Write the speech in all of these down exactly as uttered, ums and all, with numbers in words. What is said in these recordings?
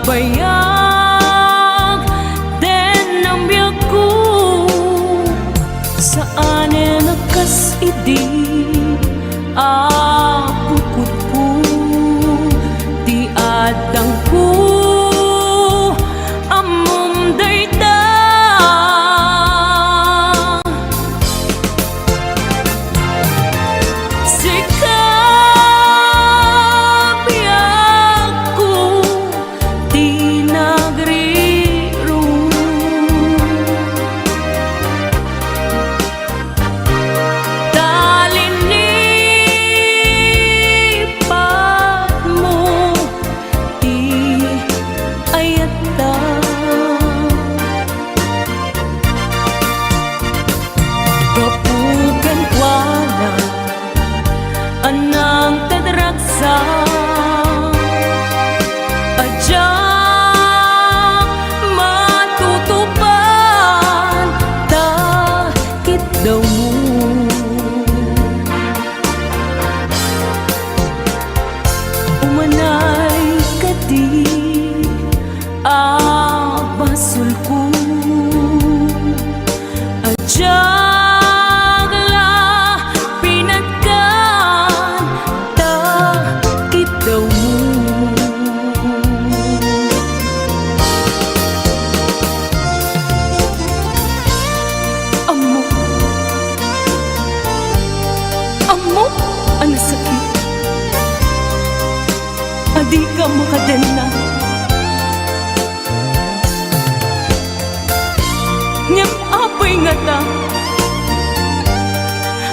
Bayag den a biagko, saanen a kas idi a pukotko ti addangko, ammom dayta. Sika, biagko, ti nagrirong. Ta linipatmo ti ayatta. Gapu kenkuana a nangted ragsak a diak matutupan ta kitdawmo. Umanay kadi a basolko a diak la pinatgan ta kitdawmo. Ammok, ammok a nasakit a dika makadenna. Ngem apay ngata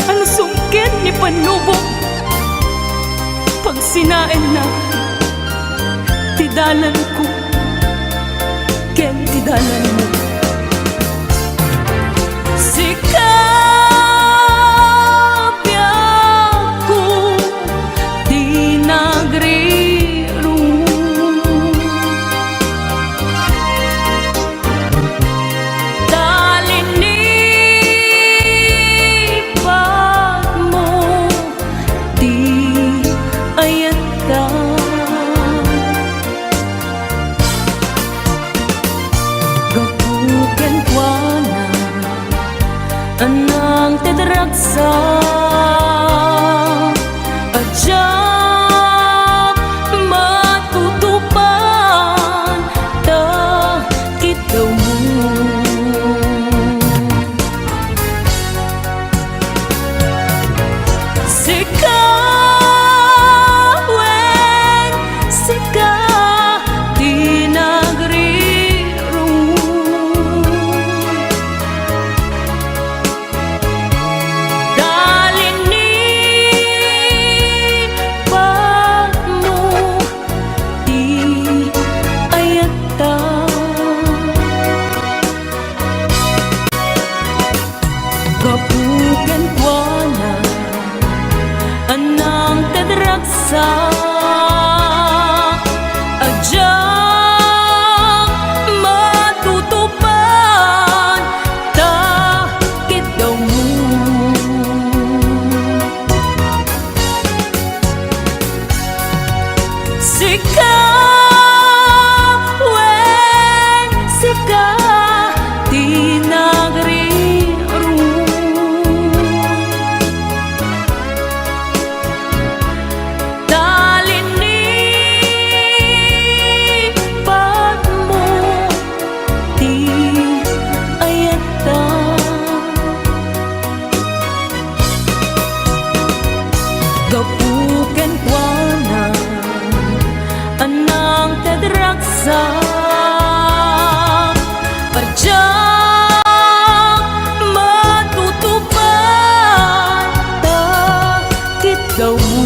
a nasungked ni Pannubok, pagsinaenna ti dalanko ken ti dalanmo. Sika, biagko, ti nagrirong. Ta linipatmo ti ayatta. Gapu kenkuana a nangted ragsak a diak matutupan ta kitdawmo. Sika, wen, sika ti nagrirong. Ta linipatmo ti ayatta. Gapu kenkuana a nangted ragsak a diak matutupan ta kitdawmo. Sika, wen, sika ti nagrirong. Ta linipatmo ti ayatta. Gapu kenkuana a nangted ragsak a diak matutupan ta kitdawmo.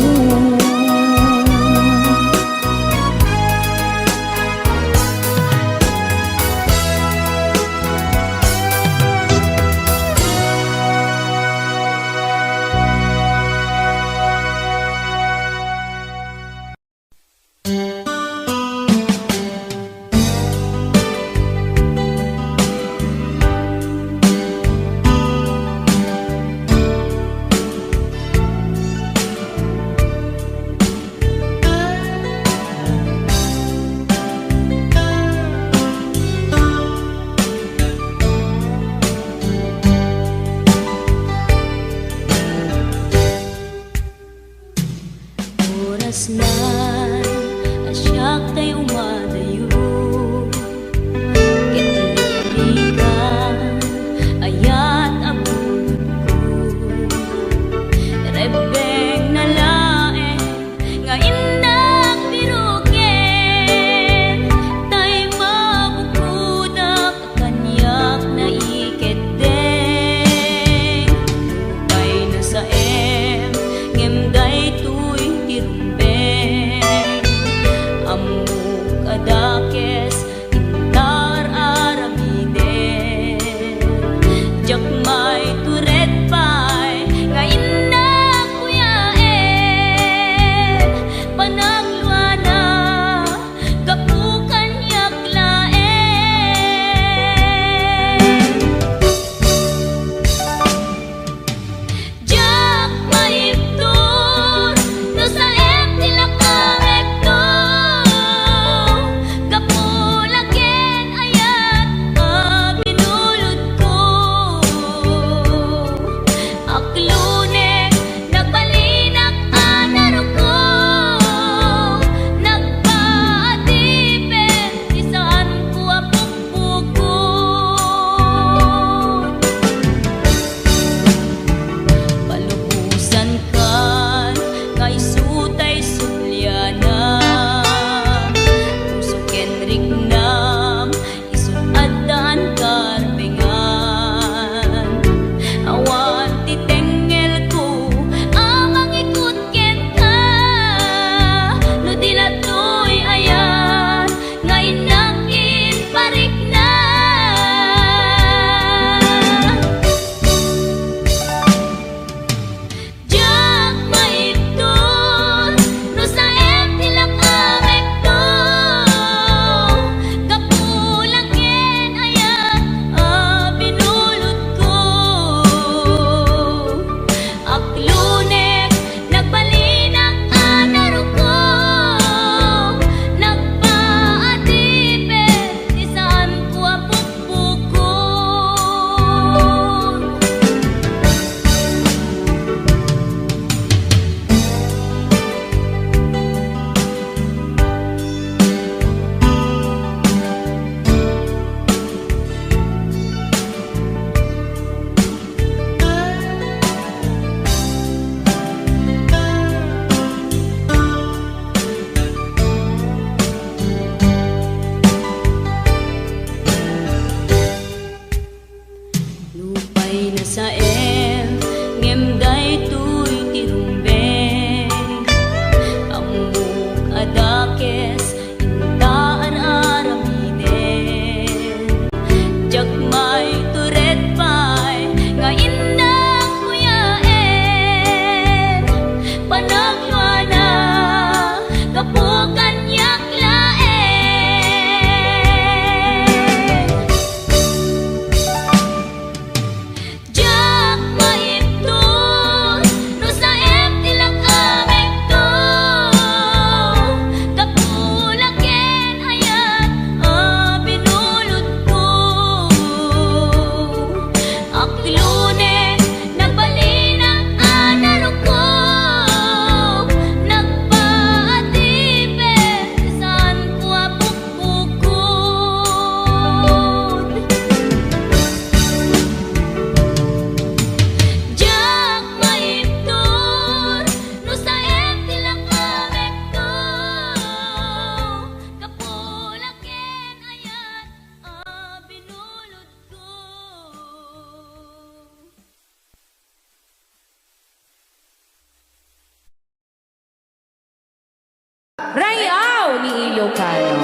ni Ilocano.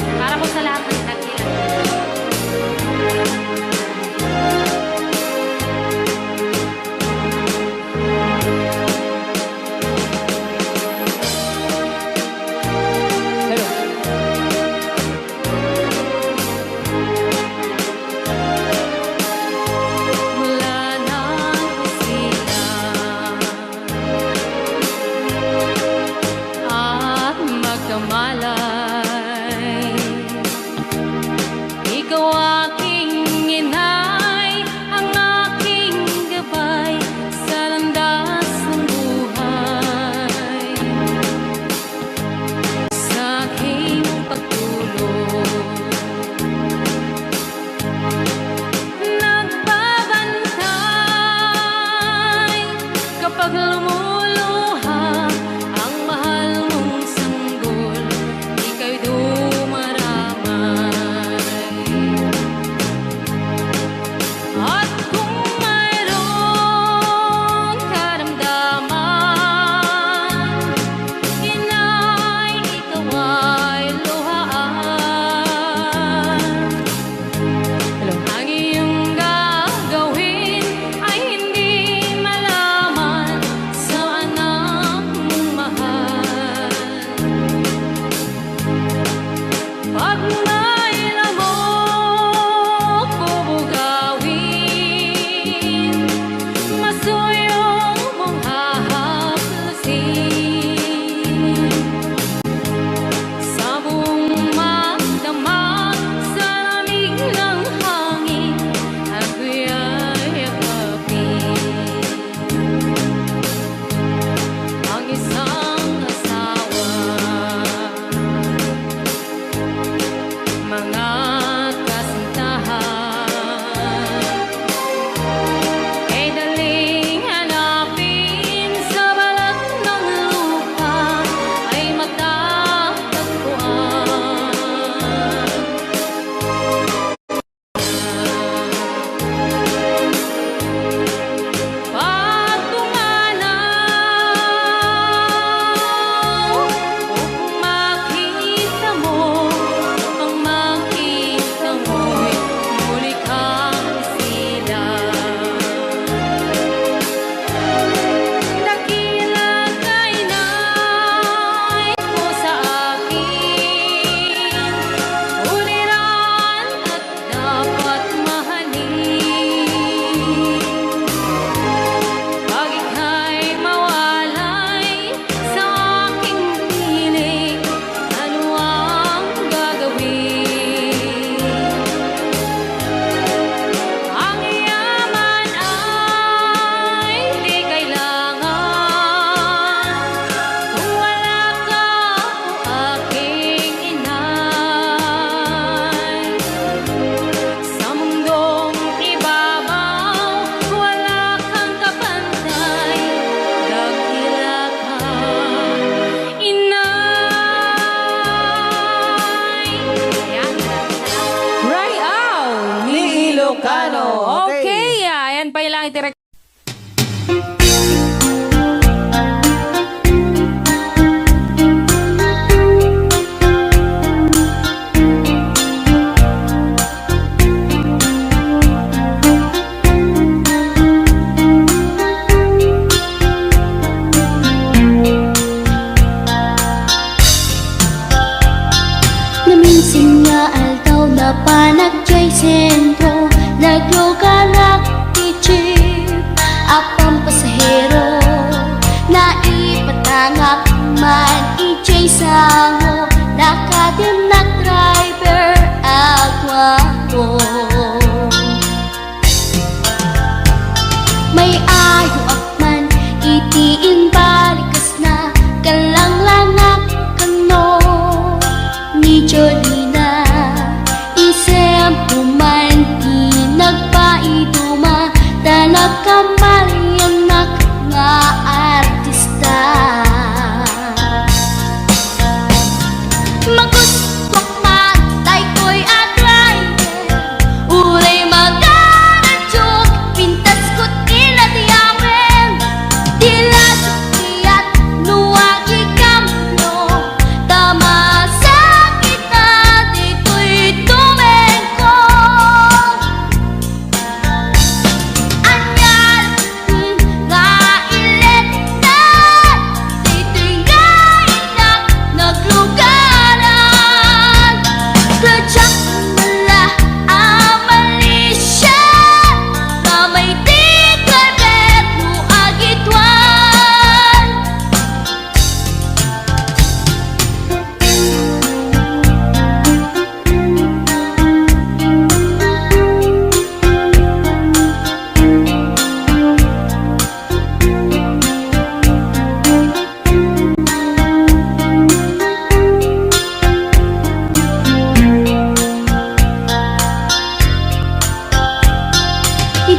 Para po sa lahat ng nagkilala. Mula nang sila at magkamalay, ikaw aking inay, ang aking gabay sa landas ng buhay. Sa aking pagtulog, nagbabantay kapag lumuluha ang mahal mong sanggol, ika'y dumaramay. At kung mayroong karamdaman, inay, ikaw ay luhaan. Ang iyong gagawin ay hindi malaman sa anak mong mahal. Pag may lamok bubugawin, masuyong mong hahaplusin. Sa buong magdamag, sa lamig ng hangin, ako'y yakapin. Ang isang asawa, mga kasintahan, e daling hanapin sa balat ng lupa ay matatagpuan. Pagpumanaw, upang makita mo, upang makita mo'y muli kang isilang. Dakila ka, inay, ko sa akin, uliran at dapat mahalin. Pag ika'y mawalay sa aking piling, ano ang gagawin? Ang yaman ay di kailangan kung wala ka, o aking inay. Sa mundong ibabaw, wala kang kapantay, dakila ka, inay. Yan. Ray Au ni Ilocano. Okay. Okay, ah, ayan pa lang iti Naminsan nga aldaw, napanak jay sentro, naglugarak ti jeep.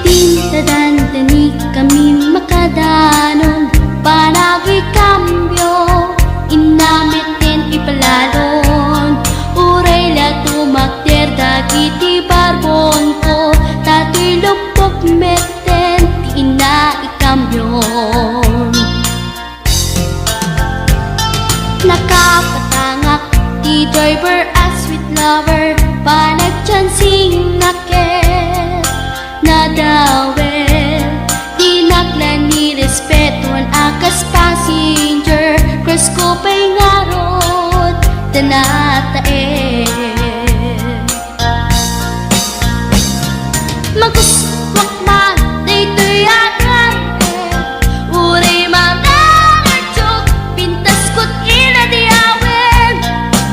Tinta dandani kami makadanon, panagikambio, inna metten ipalalon. Uray la tumakder dagiti barbonko, ta toy luppok metten ti inna ikambion. Nakapatangak ti driver a sweet lover, panagchancing na ket nadawel. Dinak la ni respetuan a kas passenger, crush ko pay ngarud ta nataen. Magustuak man daytoy a driver, uray manangartiok, pintasko ti inadiawen.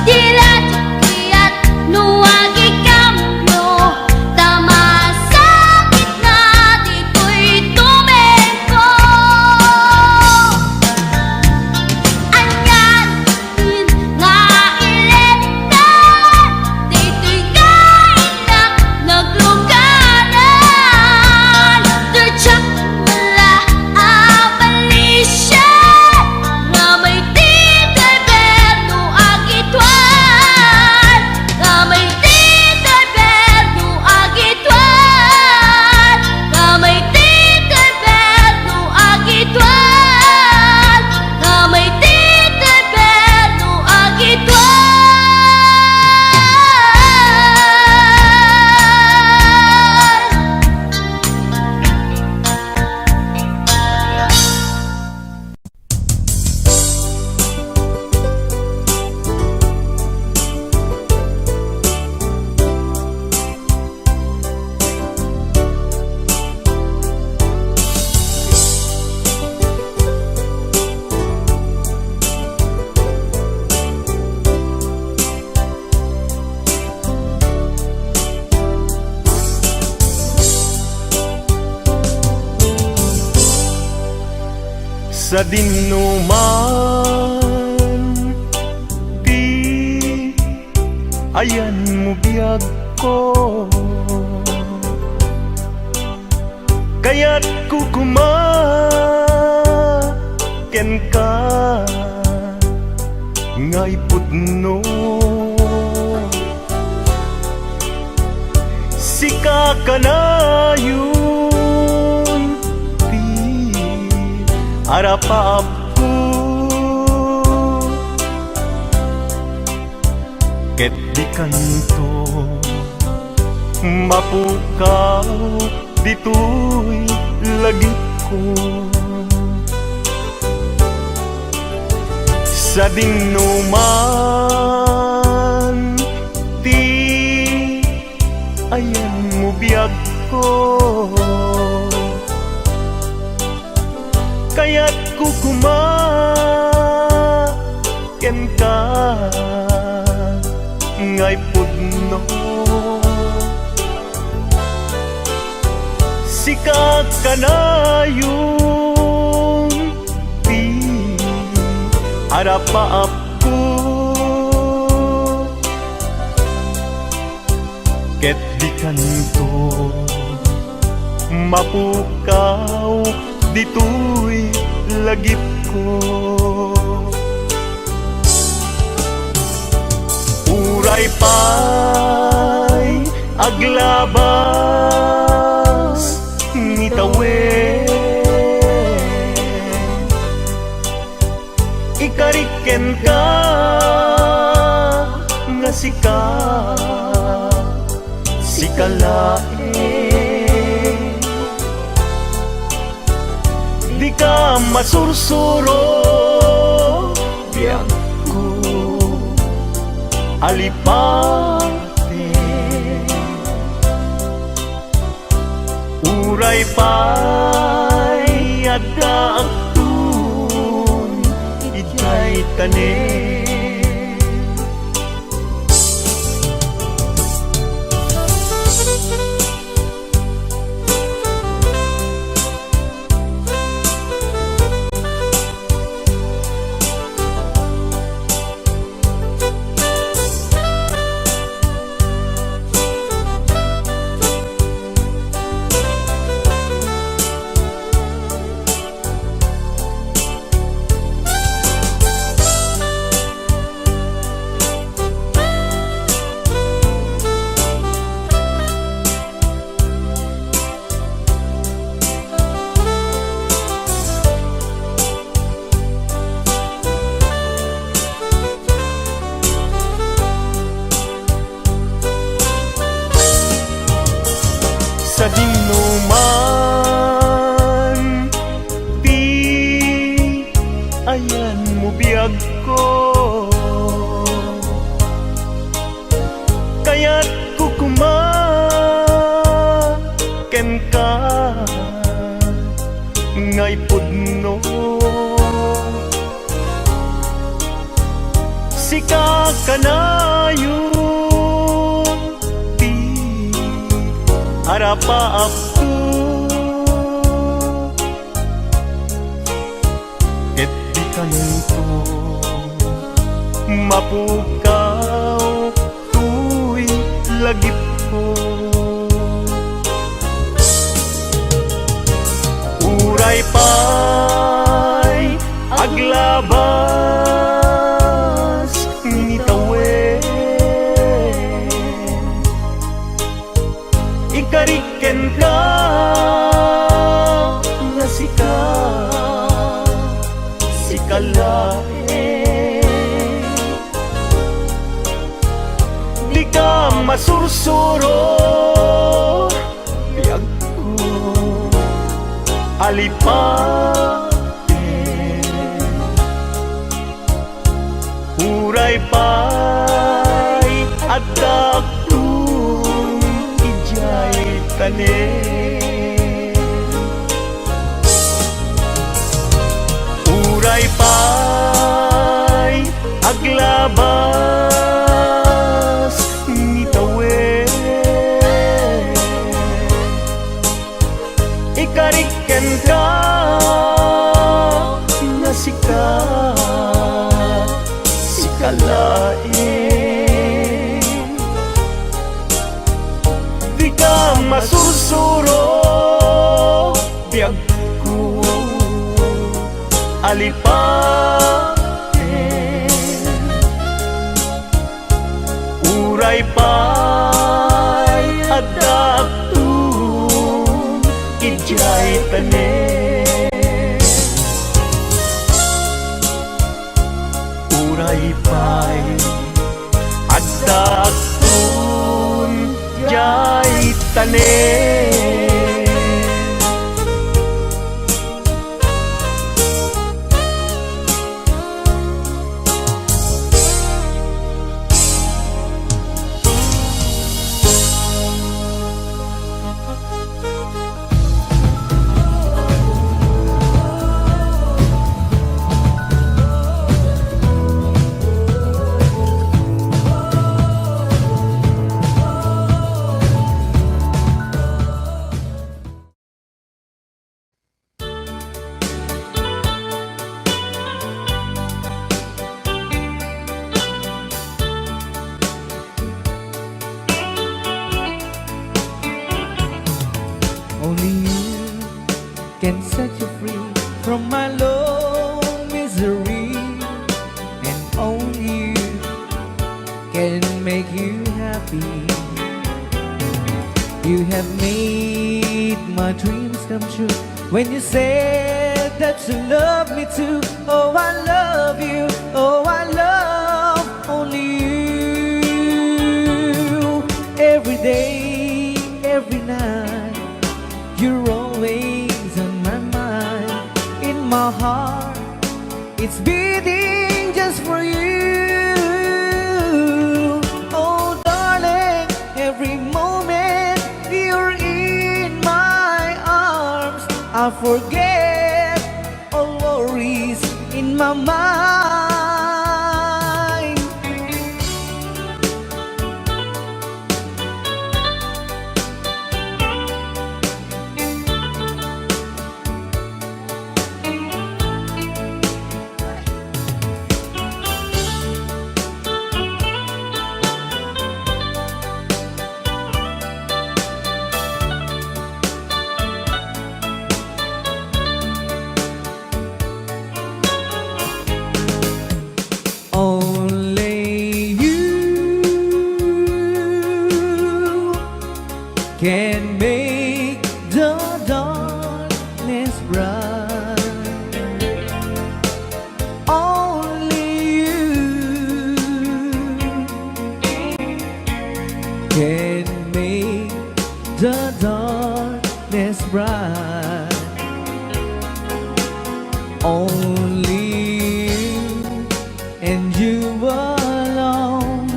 Di la diak kayat no agikambio, ta masakit na ditoy tumengko. Anian nga iletna, daytoy nga innak nagluganan. Diak la abalisian, nga may ti driver no agituan, nga may ti driver no agituan, nga may ti driver no agituan, nga may ti driver no agituan. Sadinno man ti ayanmo biagko, kayatko koma kenka nga ipudno. Sika kanayon ti arapaapko, ket dikanto mapukaw ditoy lagipko. Sadinno man ti ayanmo biagko, kayatko koma kenka nga ipudno. Sika kanayon ti arapaapko, ket dikanto mapukaw ditoy lagipko. Uray pay aglabas ni tawen, ikarik kenka nga sika, sika laeng. Dika masursuro, biagko, alipate. Uray pay adda agtun idiay tanem. Sadinoman ti ayanmo, biagko, kayatko koma kenka nga ipudno. Sika kanayon ti arapaapto, ket di kanito mapukaw toy lagipko. Uray pay aglabas ni tawen, ikarik kenka nga sika, sika laeng. Dika masursuro, biagko, alipaten. Uray pay addaakton idiay tanem. Uray pay aglabas ni tawen, ikarik kenka nga sika, sika laeng. Dika masursuro, biagko, alipaten. Uray pay addaakton idiay tanem. Uray pay addaakton diay tanem. Only you can set you free from my long misery, and only you can make you happy. You have made my dreams come true when you said that you love me too. Oh, I love you. Oh, I love only you. Every day, every night, you're always on my mind. In my heart, it's beating just for you. Oh, darling, every moment you're in my arms, I forget all worries in my mind. Only you can make the darkness bright. Only you can make the dark darkness bright. Only you and you alone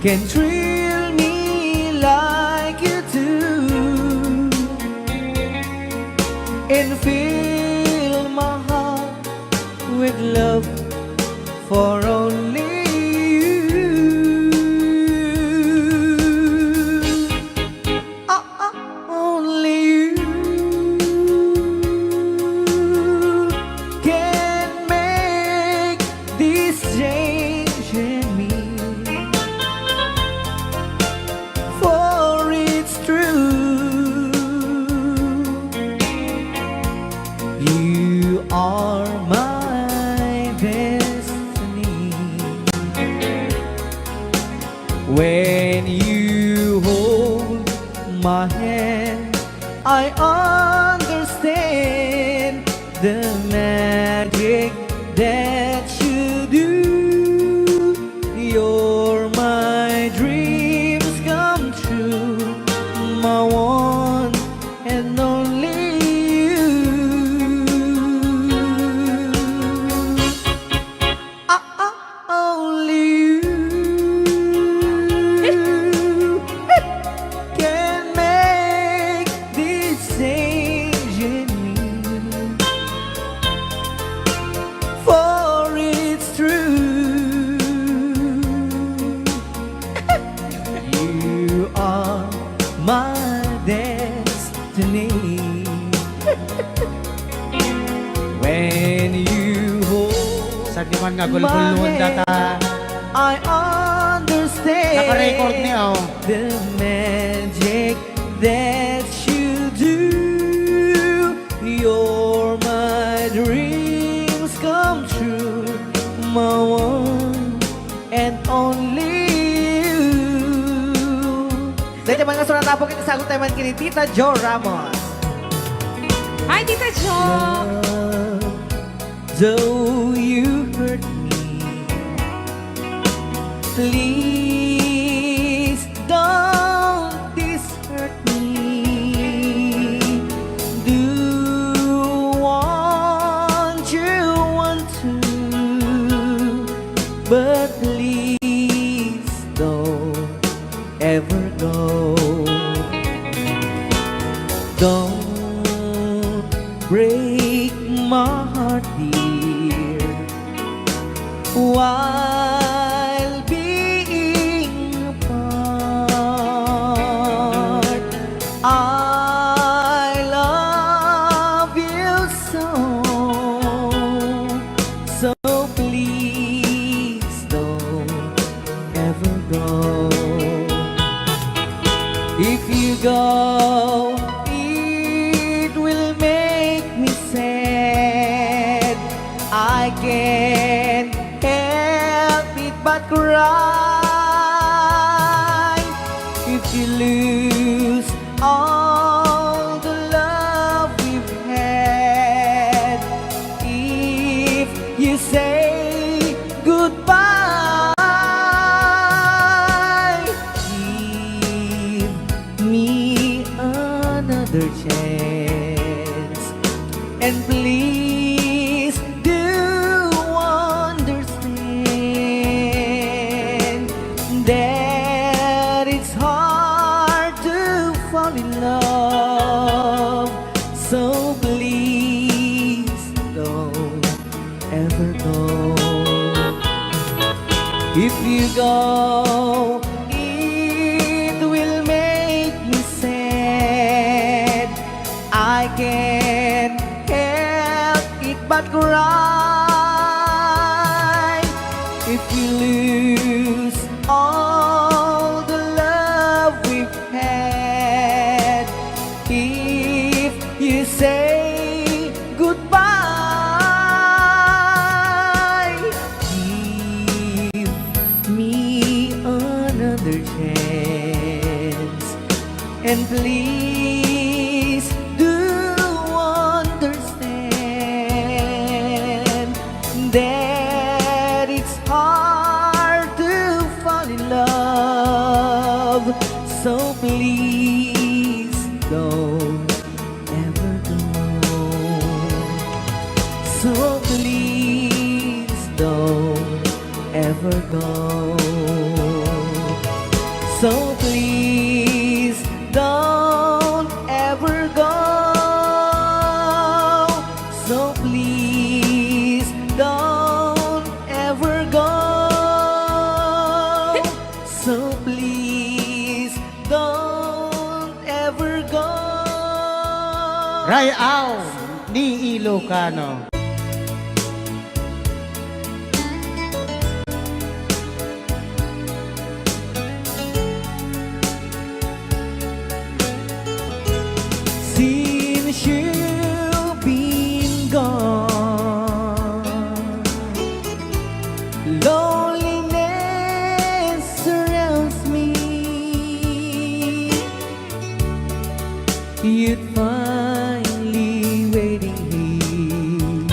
can thrill me like you do and fill my heart with love for only you. Ah, ah, only you can make this change in me. For it's true, you are my destiny. When you hold my hand, I understand the magic that you do. You're my dreams come true, my one and only you. Ah, ah, only you can make this change in me. For it's true, you are my destiny. When you hold Saan di man nga gulgulon data? I understand Naka-record ni, oh. The magic that you do. You're my dreams come true, my one and only you. Dahil naman nga surat na po, kita sagot tayo man kini Tita Jo Ramos. Hi, Tita Jo! Love, though you hurt me, please don't desert me. Do what you want to, but please don't ever go. Don't break my heart, dear, while being apart. I love you so, so please don't ever go. If you go, it will make me sad. I can't help it but cry. If you lose all the love we've had, if you say goodbye, give me another chance. And please do understand that it's hard to fall in love. So please don't ever go. If you go, it will make me sad. I can't help it but cry. If you lose all the love we've had, if you say goodbye, give me another chance. And please do understand that it's hard to fall in love. So please Don't ever go. So please don't ever go. So please don't ever go. So please don't ever go. So please don't ever go. Ray-aw ni Ilocano. Since you've been gone, loneliness surrounds me. You'd find me waiting here.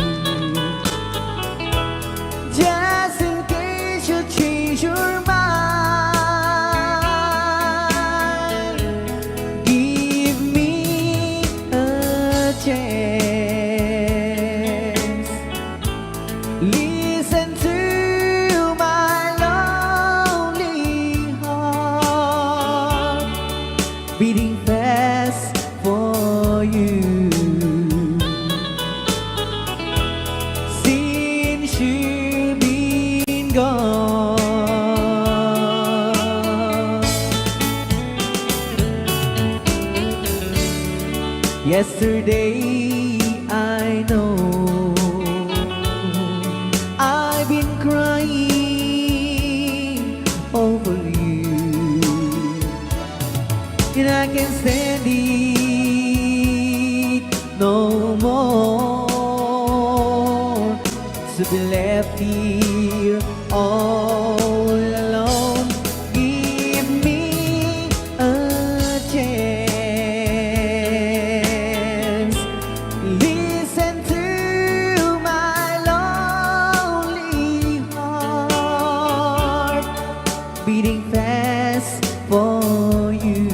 Just in case you change your mind, give me a chance. Listen to my lonely heart beating fast for you. Since you've been gone. Yesterday, I know I've been crying over you, and I can stand it no more to be left here all alone. Give me a chance. Listen to my lonely heart beating fast for you.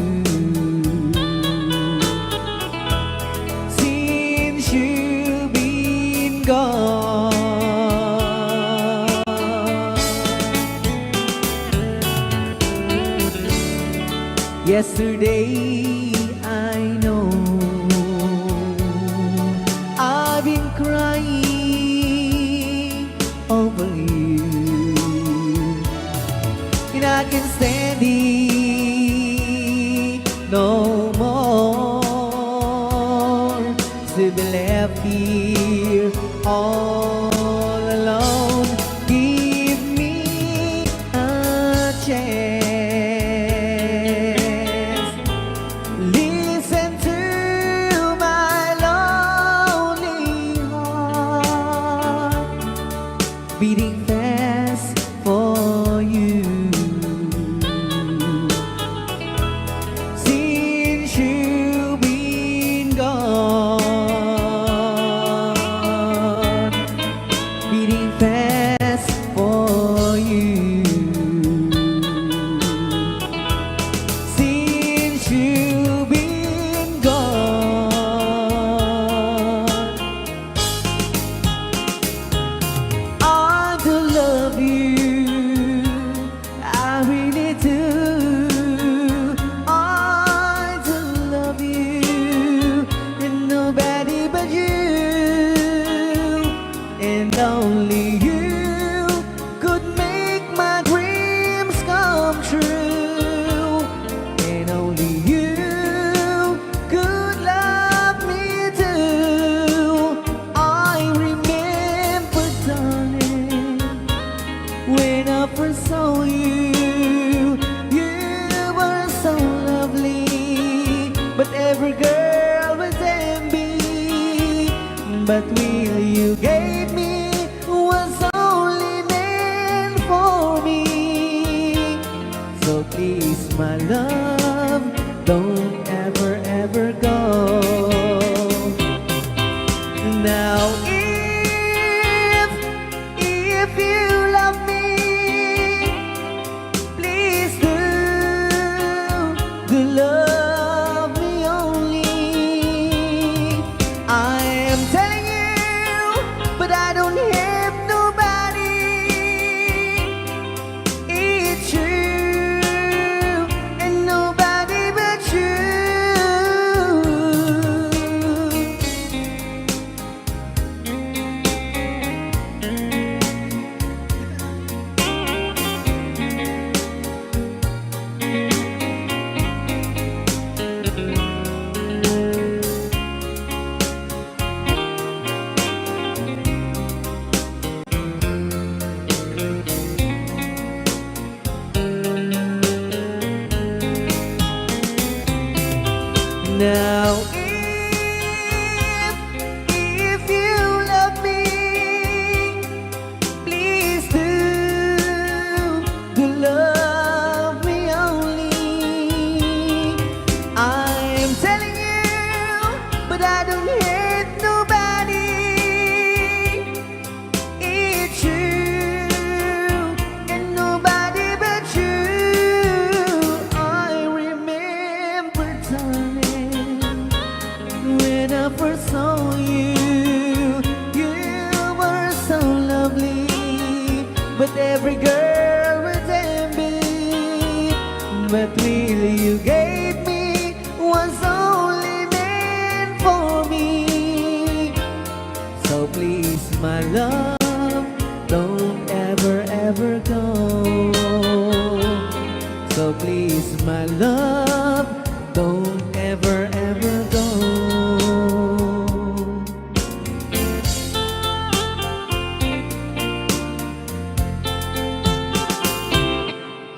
Since you've been gone. Yesterday, I know I've been crying over you, and I can stand it no more to be left here all alone. Give me a chance. Listen to my lonely heart beating fast for you. Since you've been gone, beating fast for you. Since you've been gone, I do love you. I really do. I do love you. And nobody but you. And only you could make my dreams come true. And only you could love me too. I remember, darling, when I first saw you, you were so lovely. But every girl was envy. But will you gave me was only meant for me. So please, my love, don't ever, ever go. Now, if, if you love me, please do, do love me only. Now, if, if you love me, please do, do love me only. I'm telling you, but I don't hate nobody. It's true, and nobody but you. I remember, darling, when I first saw you, you were so lovely, but every girl would envy. But really, you gave me was only meant for me. So please, my love, don't ever, ever go. So please, my love, don't ever, ever go.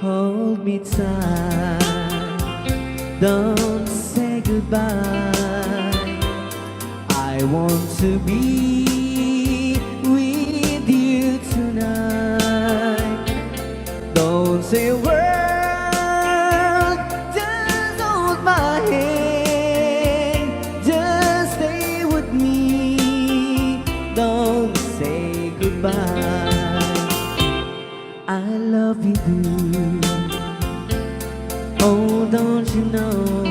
Hold me tight, don't say goodbye. I want to be with you tonight. Don't say a word, just hold my hand, just stay with me. Don't say goodbye. I love you, do. Oh, don't you know?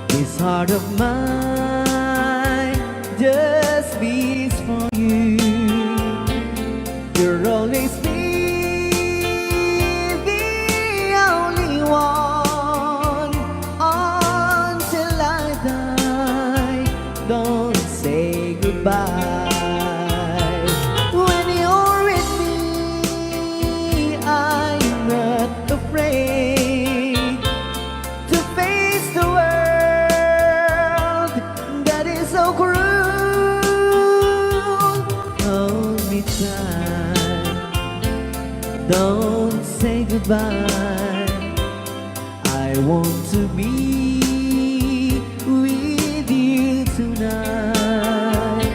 This heart of mine just beats for you. You'll always be the only one until I die. Don't say goodbye. When you're with me, I'm not afraid to face the world that is so cruel. Hold me tight, don't say goodbye. I want to be with you tonight.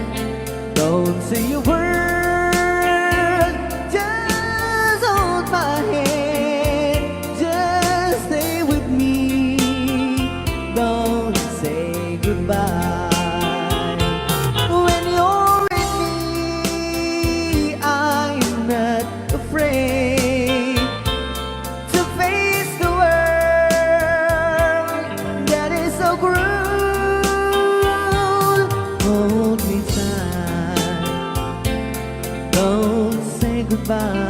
Don't say a word, just hold my hand, just stay with me. Don't say goodbye. When you're with me, I'm not afraid to face the world that is so cruel. Hold me tight, don't say goodbye.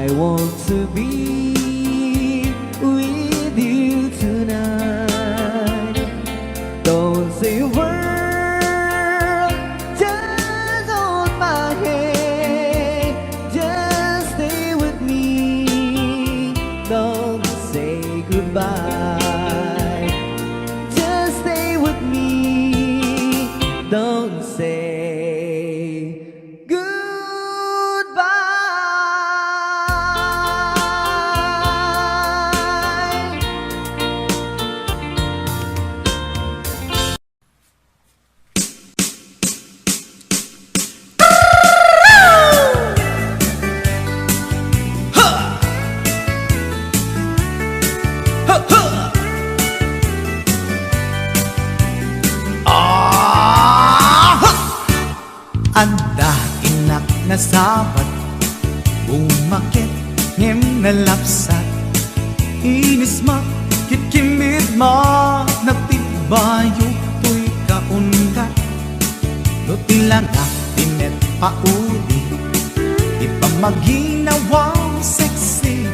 I want to be with you tonight. Don't say a word, just hold my hand, just stay with me. Don't say goodbye, just stay with me. Don't say goodbye. Adda innak nasabat, bumaket ngem nalapsat. Inisma, kitkimidma, nagtibayo toy kaundat. No ti langak ti met pauli, ti pamaginawa sexy,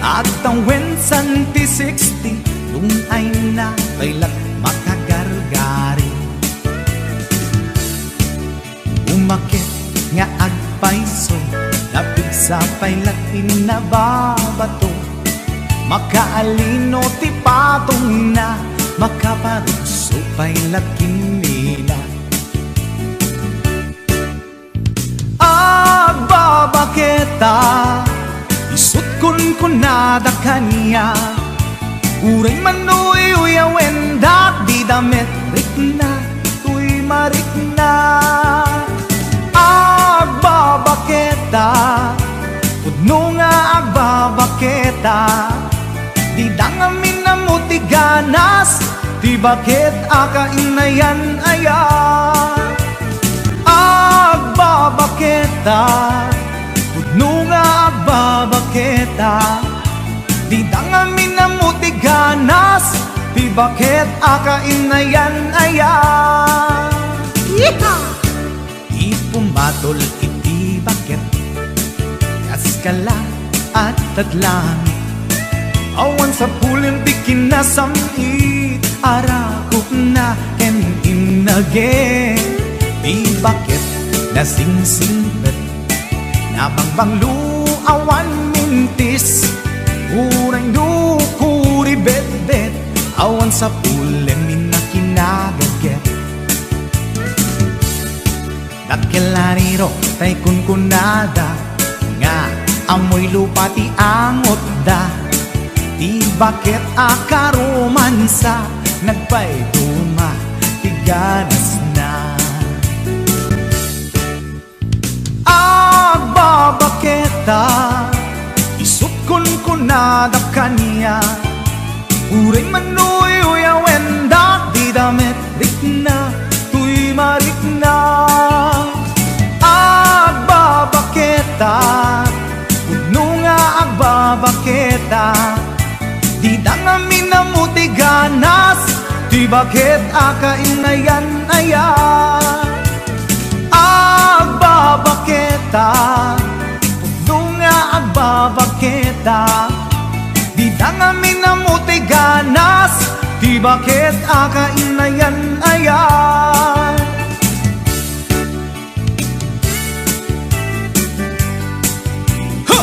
agtawen santi sixty, dun ay na pay la makagargari. Umaket nga agpayso, napigsa pay la ti nababato. Makaalino ti patongna, makaparugso pay la ti nila. Agbabaketa, isut' kunkunada kaniak. Uray man no uyuyawendak, dida met rikna toy marikna. Agbabaketa, pudno nga agbabaketa, dida ngamin ammo ti ganas ti baket a kainayan aya. Agbabaketa, pudno nga agbabaketa, dida ngamin ammo ti ganas ti baket a kainayan aya. Yeehaw! Ti pumatol iti baket, kas kala, adda langit. Awan sapulen ti kinasam-it, arakupna ken innaget. Ti baket nasingsingpet, nabangbanglo, awan mintis. Uray no kuribetbet, awan sapulen inna kinagaget. Dakkel a riro tay kunkunada nga ammoy lupa ti angotda. Ti baket a karomansa, nagpayduma ti ganasna. Agbabaketa, isut' kunkunada kaniak, uray man uyuyawendak, dida met rikna toy marikna. Agbabaketa, pudno nga agbabaketa, dida ngamin ammo ti ganas ti baket a kainayan aya. Agbabaketa, pudno nga agbabaketa, dida ngamin ammo ti ganas ti baket a kainayan aya. Ha!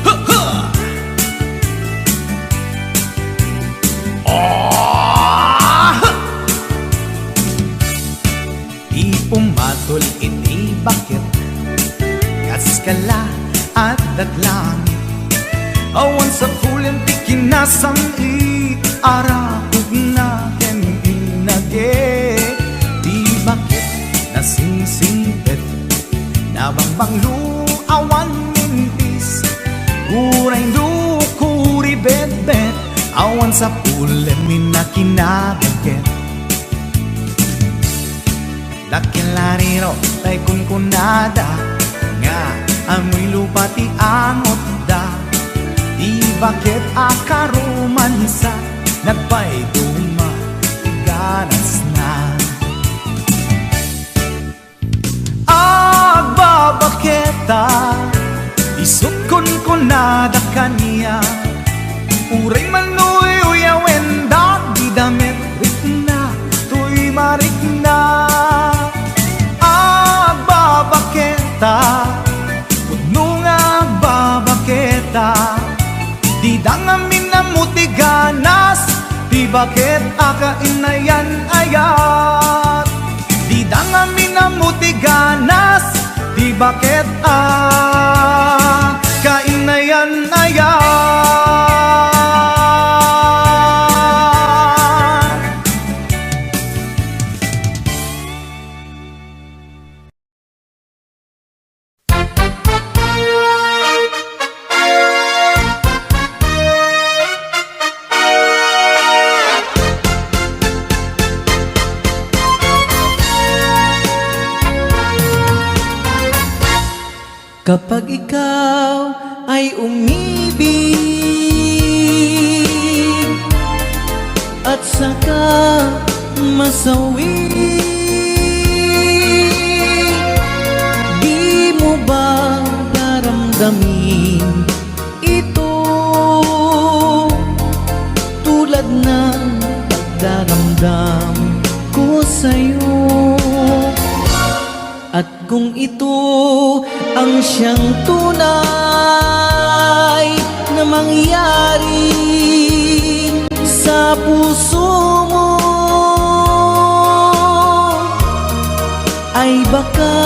Ha, ha! Ah! Ti pumatol iti baket, kas kala, adda langit. Awan sapulen ti kinasam-it, arakupna ken innaget. Ti baket nasingsingpet, nabangbanglo, awan mintis. Uray no kuribetbet, awan sapulen inna kinagaget. Dakkel a riro tay kunkunada nga ammoy lupa ti angotda. Ti baket a karomansa, nagpayduma ti ganasna. Agbabaketa, isut' kunkunada kaniak, uray man uyuyawendak, dida met rikna toy marikna. Agbabaketa, pudno nga agbabaketa, dida ngamin ammo ti ganas ti baket a kainayan ayat. Dida ngamin ammo ti ganas ti baket a kainayan ayat. Kapag ikaw ay umibig at saka masawi, di mo ba daramdamin ito tulad ng pagdaramdam ko sa'yo? At kung ito ang siyang tunay na mangyari sa puso mo, ay baka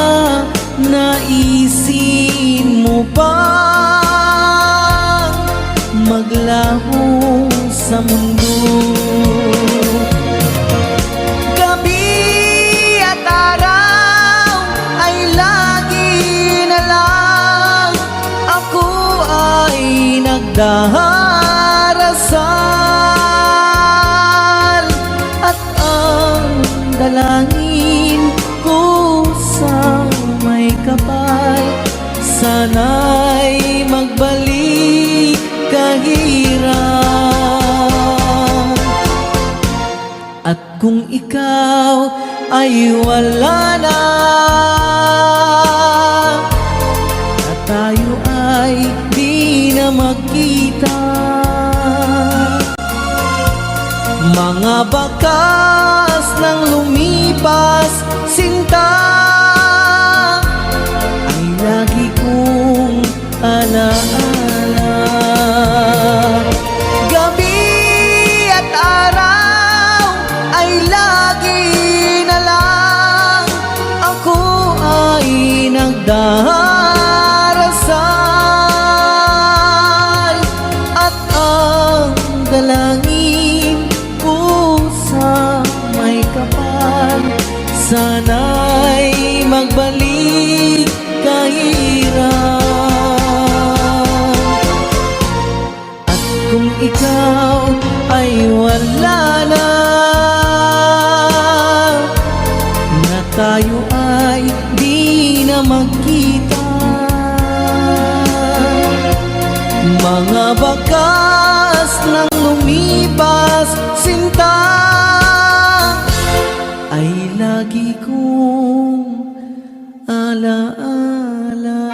naisin mo pa mundo. Gabi at araw ay lagi na lang ako ay nagdarasal, at ang dalangin ko sa may kapal, sana'y magbalik ka, hirap. At kung ikaw ay wala na, na tayo ay di na magkita. Mga bakas ng lumipas, sinta, ay lagi kong alaala. Gabi at araw ay lagi na lang ako ay nagdarasal, at ang dalangin ko sa may kapal, sana'y magbalik ka, hirap. At kung ikaw ay wala na, na tayo ay di na magkita. Mga bakas ng lumipas, sinta, ay lagi kong alaala.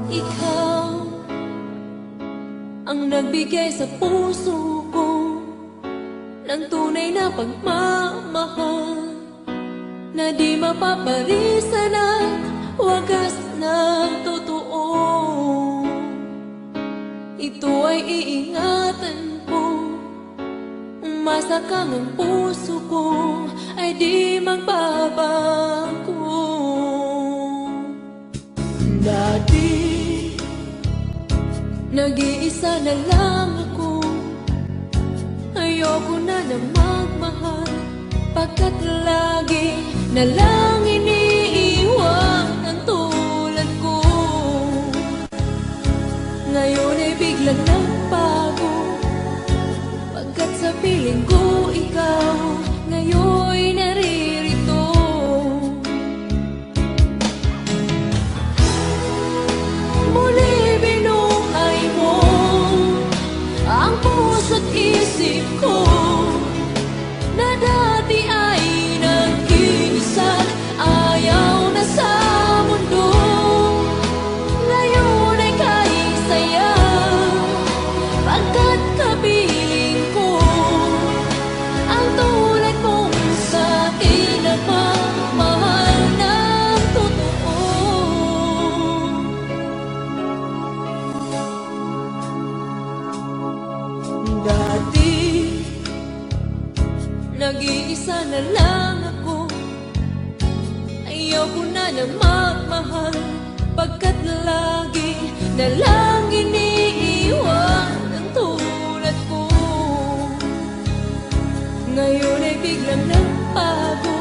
Ikaw ang nagbigay sa puso ko ng tunay na pagmamahal na di mapaparisan at wagas na totoo. Ito ay iingatan ko. Umasa kang ang puso ko ay di magbabago. Dati, nag-iisa na lang ako. Ayoko na na magmahal, pagkat lagi na lang iniiwan ang tulad ko. Ngayon ay biglang nagbago, pagkat sa piling ko ikaw ngayon naririto. Muli binuhay mo ang puso't isip ko, na dati ay nagkikisan, ayaw na sa mundo. Ngayon ay kay saya, pagkat kapiling ko ang tulad mong sa akin nagmamahal ng totoo. Dati, nag-iisa na lang ako. Ayoko na na magmahal, pagkat lagi na lang iniiwan ang tulad ko. Ngayon ay biglang nagbago,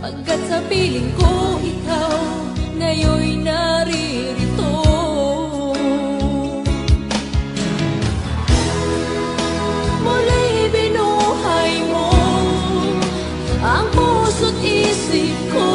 pagkat sa piling ko ikaw ngayon naririto. Muli binuhay mo ang puso't isip ko,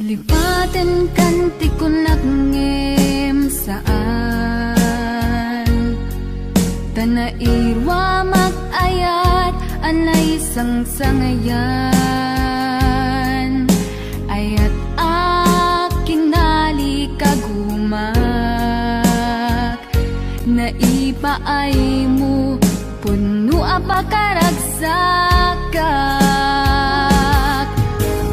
Lipatenkan ti kunak ngem saan. Ta nairuamak a naisangsangayan. Ayat a kinalikagumak. Naipaaymo, pudno a pakaragsakak.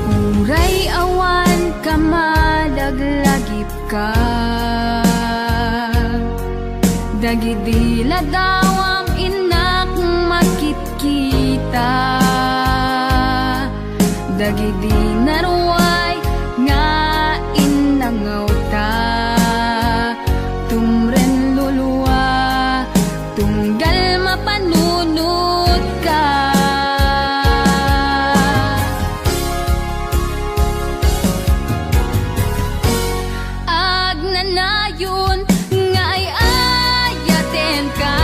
Uray awan ka malaglagipka. Dagidi ladawam innak makitkita. Dagidi naruay nga innangawta. Tumren lulua, tunggal mapanunotka. Agnanayon nga ay-ayatenka.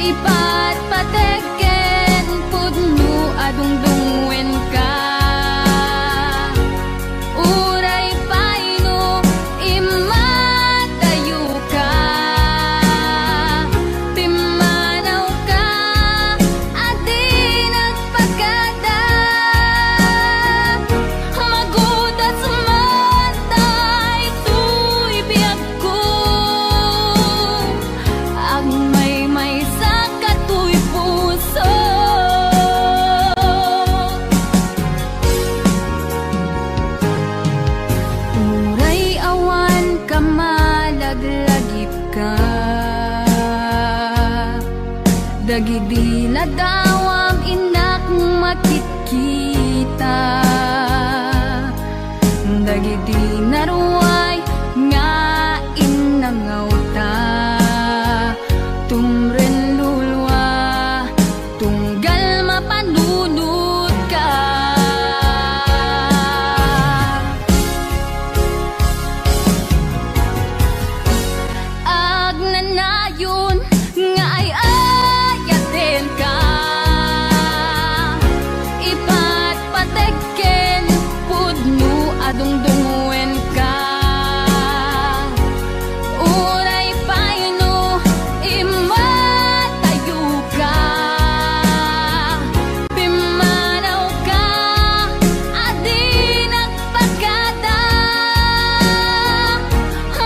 Ipatpatek ken pudno a dungdungenka. Uray pay no immatayoka, pimmanawka a di nagpakada. Magudas man daytoy biag ko, agmaymaysa ka toy puso. Uray awan ka malaglagipka, dagidi ladawam innak makitkita. Dagidi naruay nga innangawta, tumren lulua, tunggal mapanunotka. Agnanayon nga ay-ayatenka. Ipatpatek ken pudno a dungdungenka. Uray pay no immatayoka, pimmanawka a di nagpakada.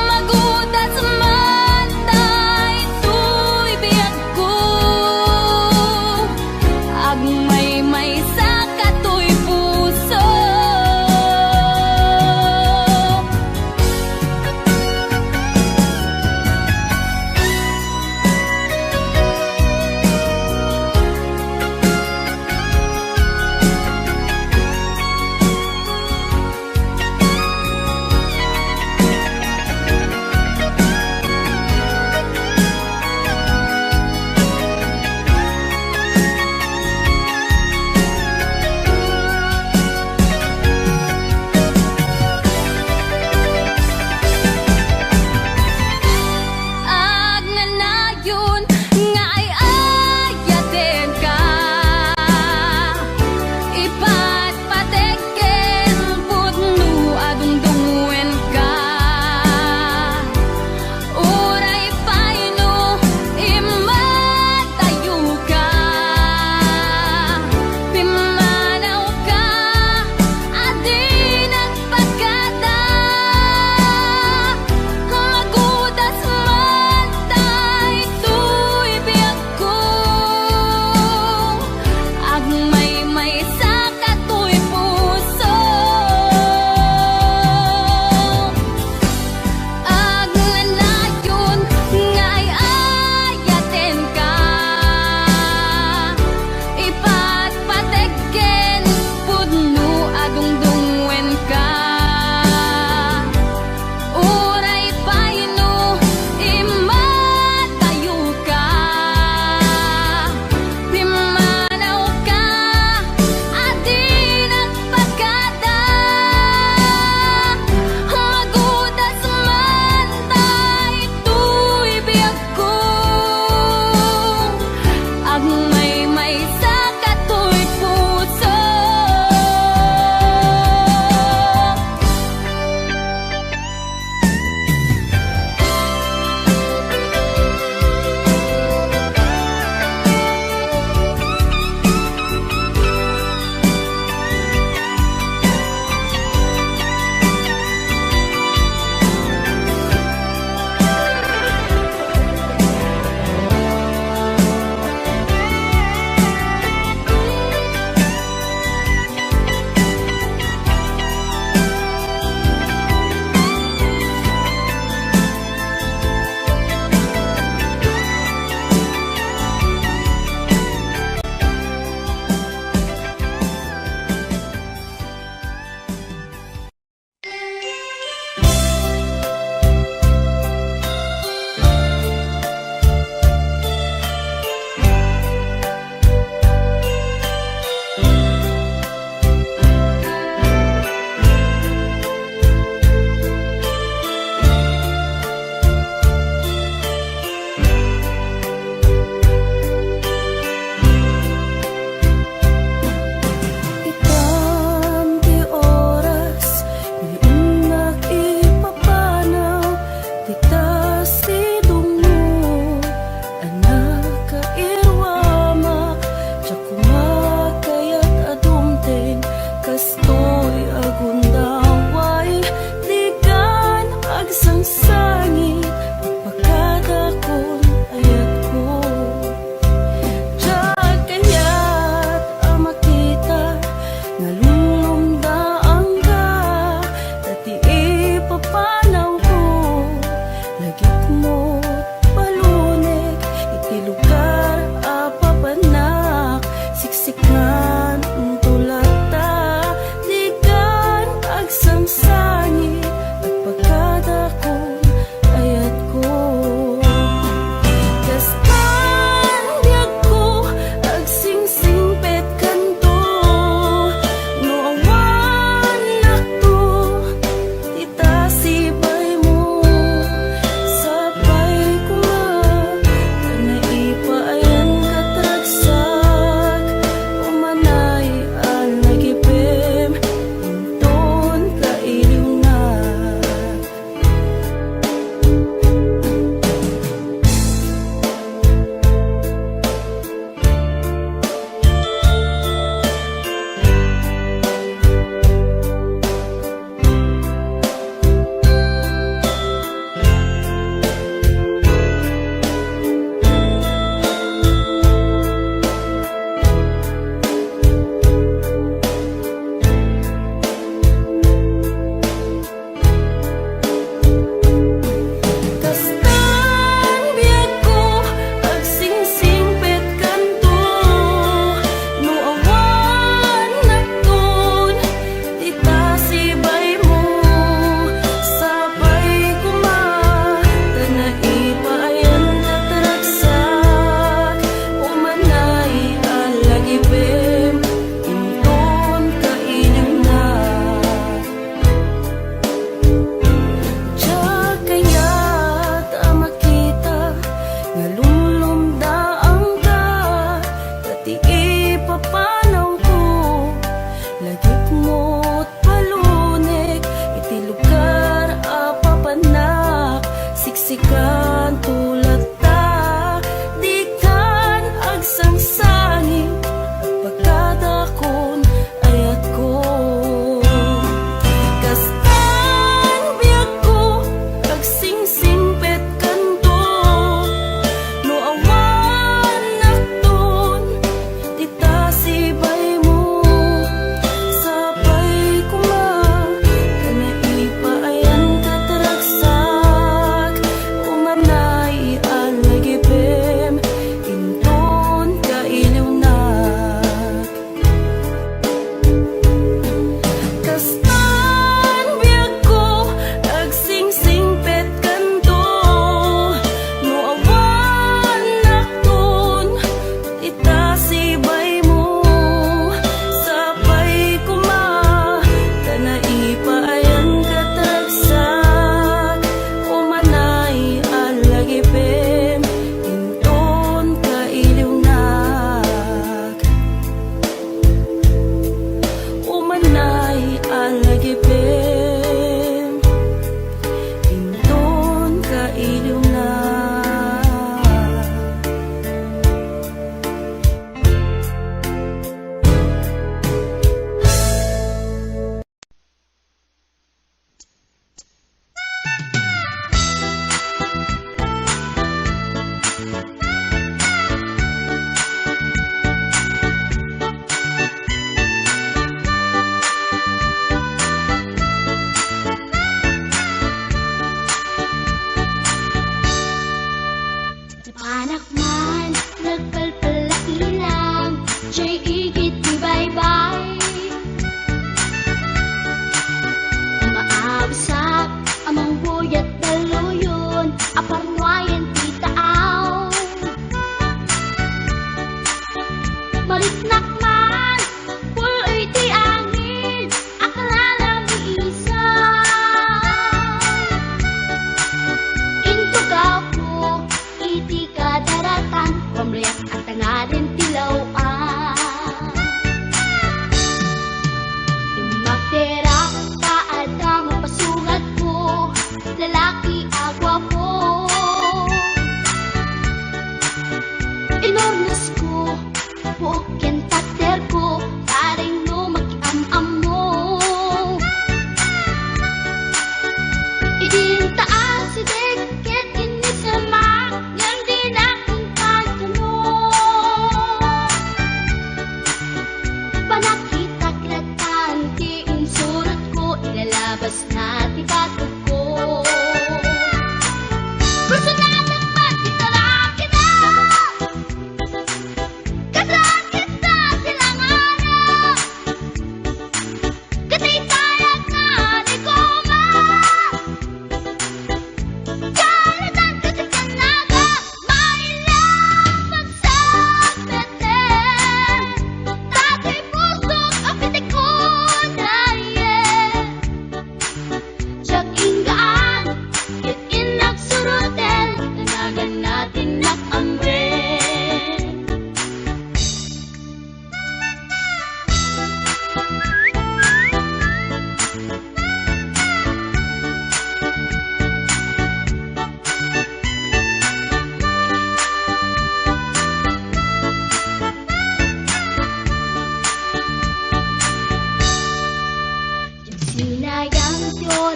Magudas man daytoy biag ko, agmaymaysa ka toy puso.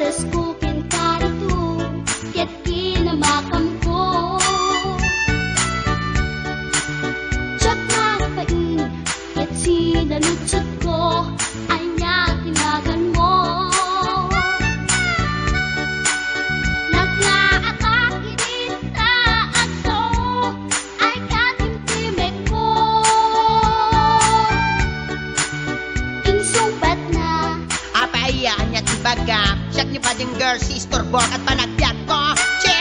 Asko ken karito, ket kinamakamko. Diak nagpain, ket sinaludsodko, ania ti naganmo? Naglaatak idi ta agtao, ay katimtimekko. Insungbatna. Apay aya, ania ti bagam? Siak ni Bading Girl, si istorbok at panagbiagko. Che!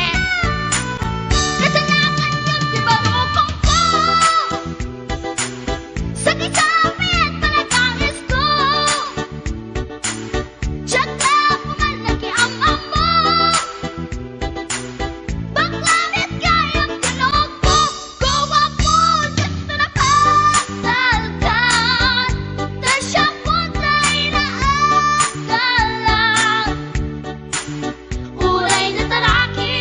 Kasanakan yun ti barukongko. Sakit-sakit panagangisko. Diak la puman nakiam-ammo. Bakla met gayam ti lukko. Guwapo, diak ta napatalkan. Ta siak pay ti inaagalan. Uray nataraki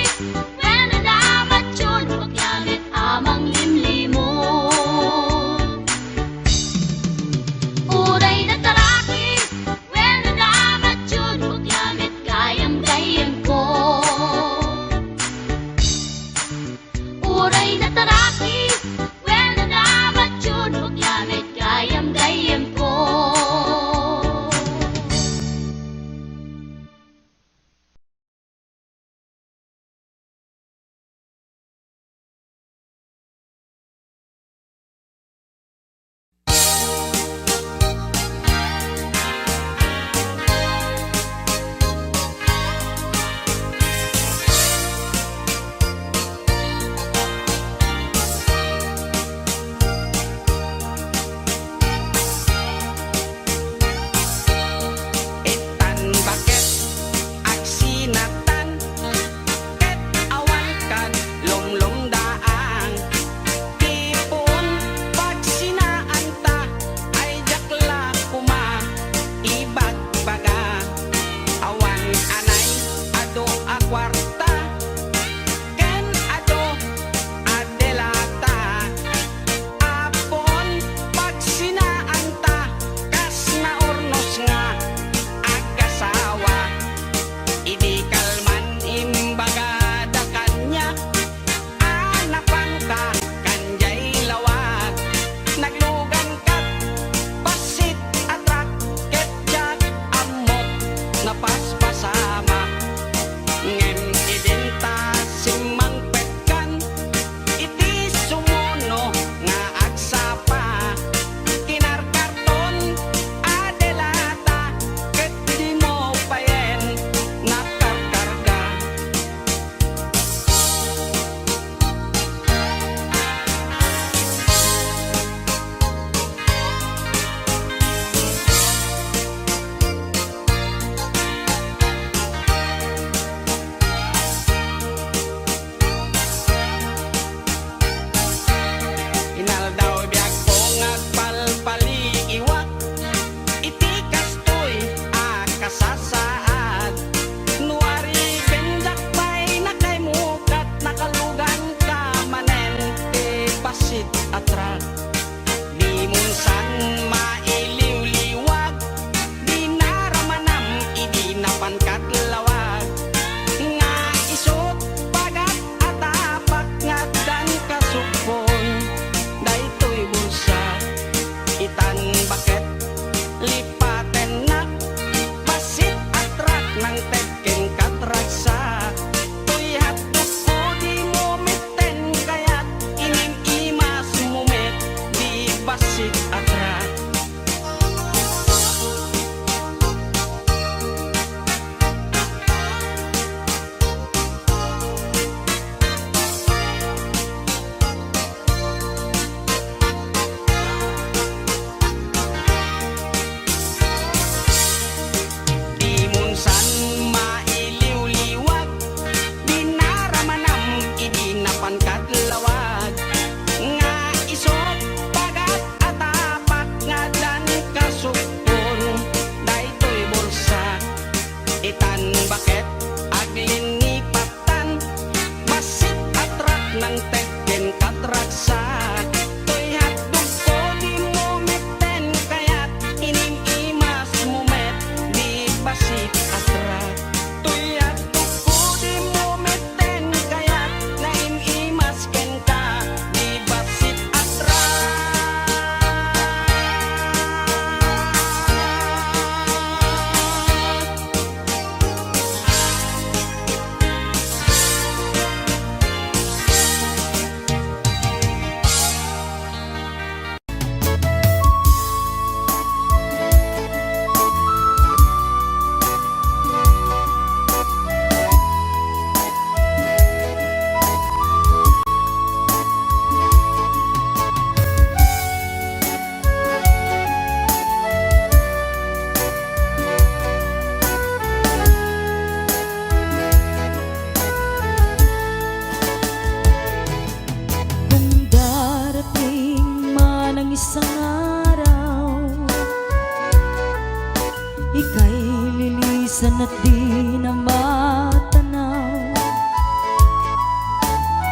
Ikay lilisan at di na matanaw.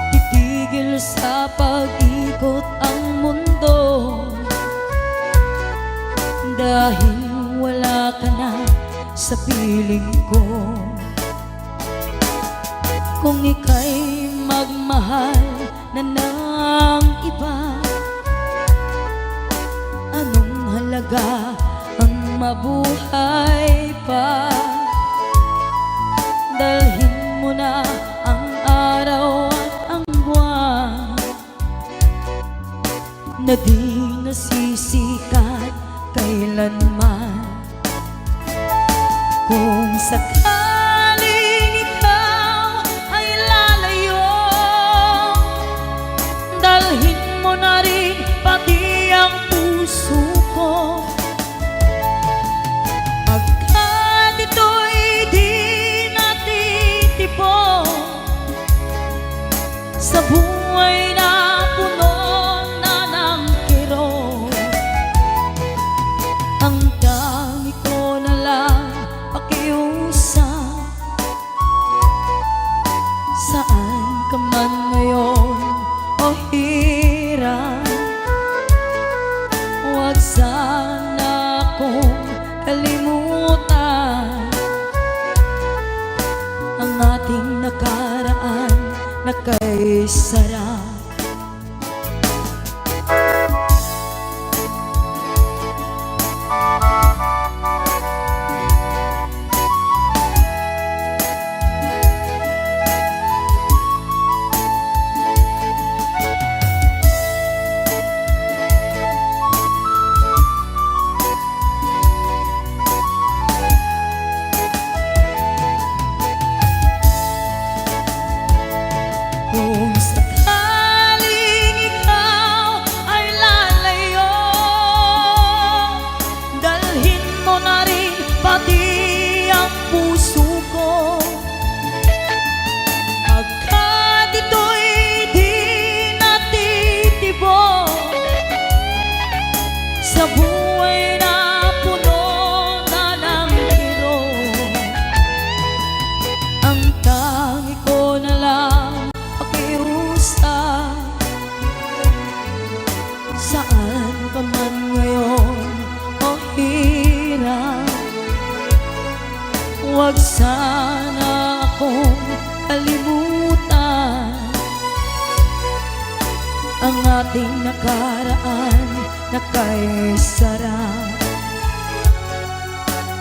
Titigil sa pag-ikot ang mundo dahil wala ka na sa piling ko. Kung ika'y magmahal na ng iba, anong halaga ang mabuhay pa? Dalhin mo na ang araw at ang buwan na di nasisikat kailanman. Kung sakaling ikaw ay lalayo, dalhin mo na rin pati ang puso ko. Pagkat ito'y di natitibok sa buhay na puno na ng kirot. Ang tangi ko na lang pakiusap, saan ka man ngayon, o hirang, huwag sana akong kalimutan ang ating nakaraan na kay sarap. Kung sakaling ikaw ay lalayo, dalhin mo na rin pati ang puso ko. Pagkat ito'y di natitibok sa buhay na puno na ng kirot. Ang tangi ko na lang pakiusap, saan ka man ngayon, o hirang, huwag sana akong kalimutan ang ating nakaraan na kay sarap.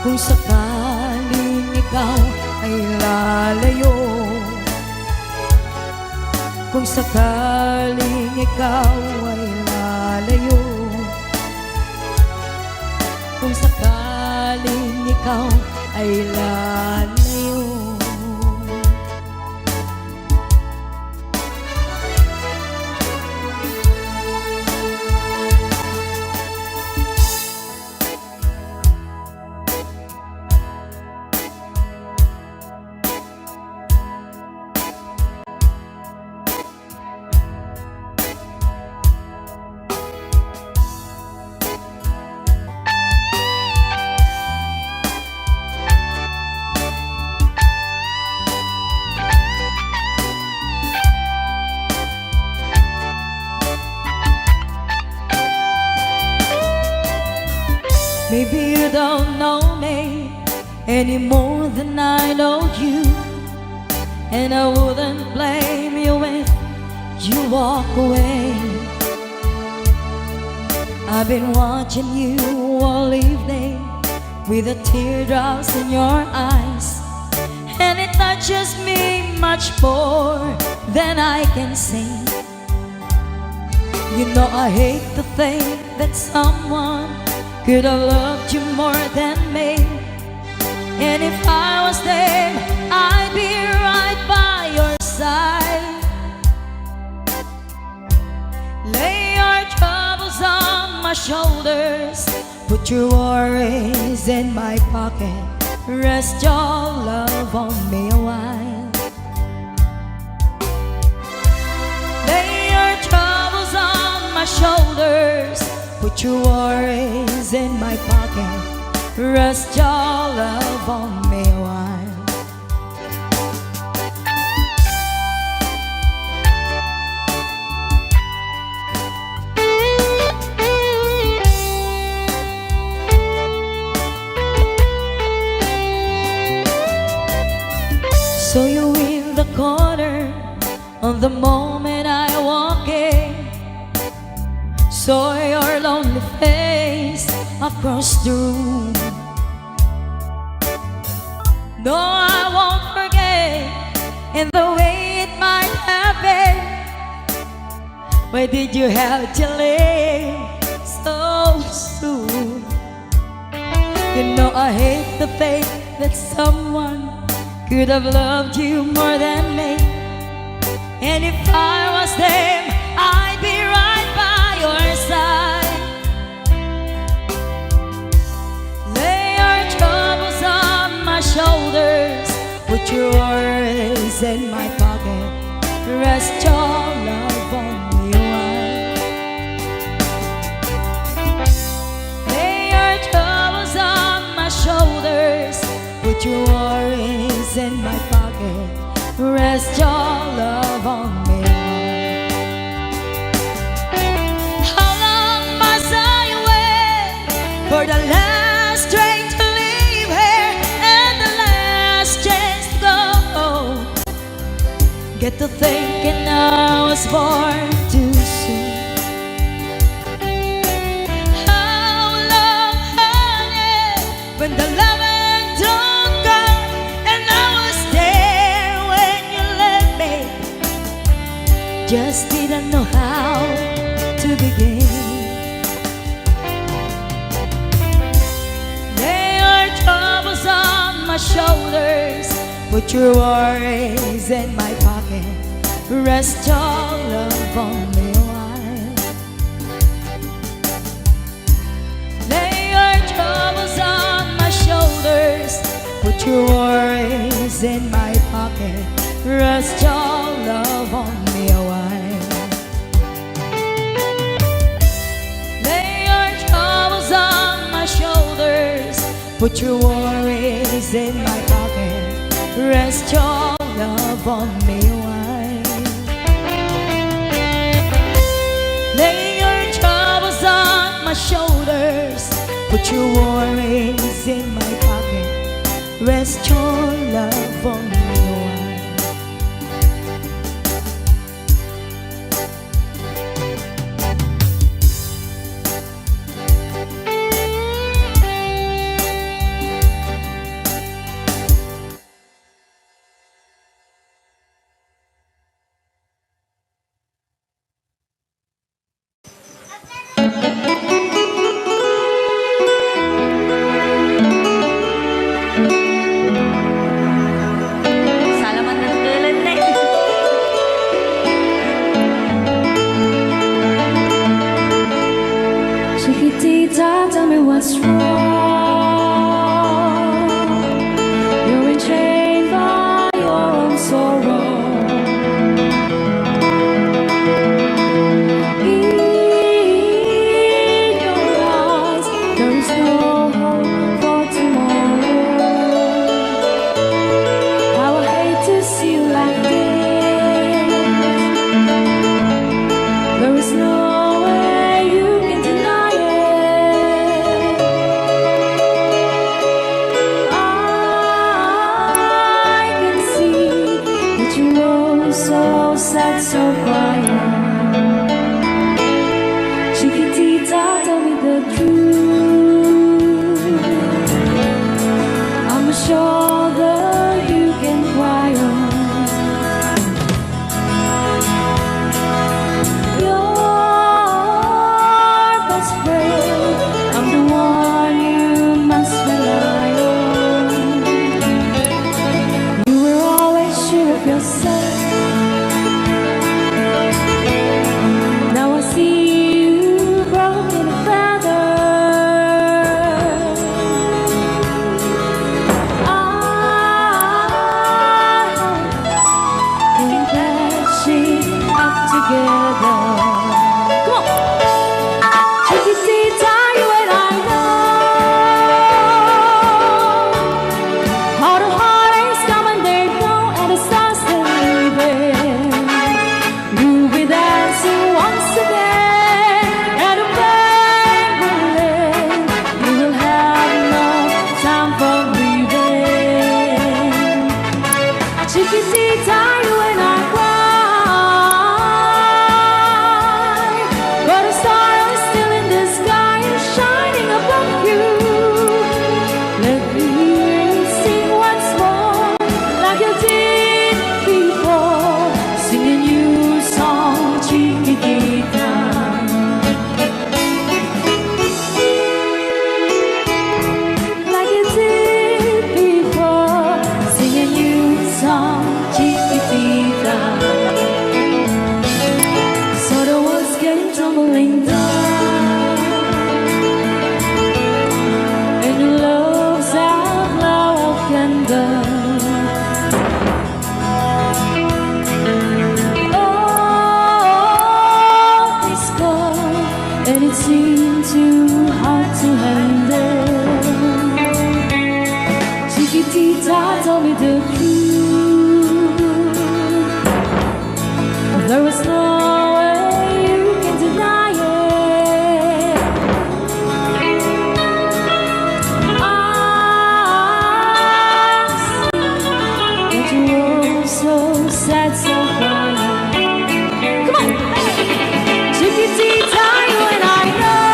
Kung sakaling ikaw ay lalayo, kung sakaling ikaw ay lalayo, kung sakaling ikaw ay lalayo. Maybe you don't know me any more than I know you, and I wouldn't blame you if you walk away. I've been watching you all evening with the teardrops in your eyes, and it touches me much more than I can say. You know I hate to think that someone could have loved you more than me. And if I was them, I'd be right by your side. Lay your troubles on my shoulders, put your worries in my pocket, rest your love on me a while. Lay your troubles on my shoulders, put your worries in my pocket, Rest your love on me a while. Saw you in the corner on the moment I walk in. Saw your lonely face across the room. No, I won't forget in the way it might have been. Why did you have to leave so soon? You know I hate the faith that someone could have loved you more than me. And if I was them, I'd be right by your side. Lay your troubles on my shoulders, put your worries in my pocket. Rest your love on me a while. Lay your troubles on my shoulders, put your worries in my pocket. Rest your love on me. How long must I wait for the last train to leave here and the last chance to go? Get to thinking I was born too soon. How long, honey, when the loving don't come, and I was there when you left me. Just didn't know how to begin. Lay your troubles on my shoulders, put your worries in my pocket. Rest your love on me a while. Lay your troubles on my shoulders, put your worries in my pocket. Rest your love on me a while. Lay your troubles on my shoulders, put your worries in my pocket. Rest your love on me a while. Lay your troubles on my shoulders, put your worries in my pocket. Rest your love on me a while. Salamat ng tulad na. Chiquitita, tell me what's wrong. You're enchained by your own sorrow. In your eyes, there is no hope for tomorrow. How I hate to see you like this. There is no way you can deny it. I can see that you know, so sad, so quiet. Chiquitita, tell me the truth. I'm a shoulder you can cry on. Your best friend, I'm the one you must rely on. You were always sure of yourself. Iti tatami the truth. There was no way you can deny it. I see that you were so sad, so quiet. Come on! Chiquitita, you and I know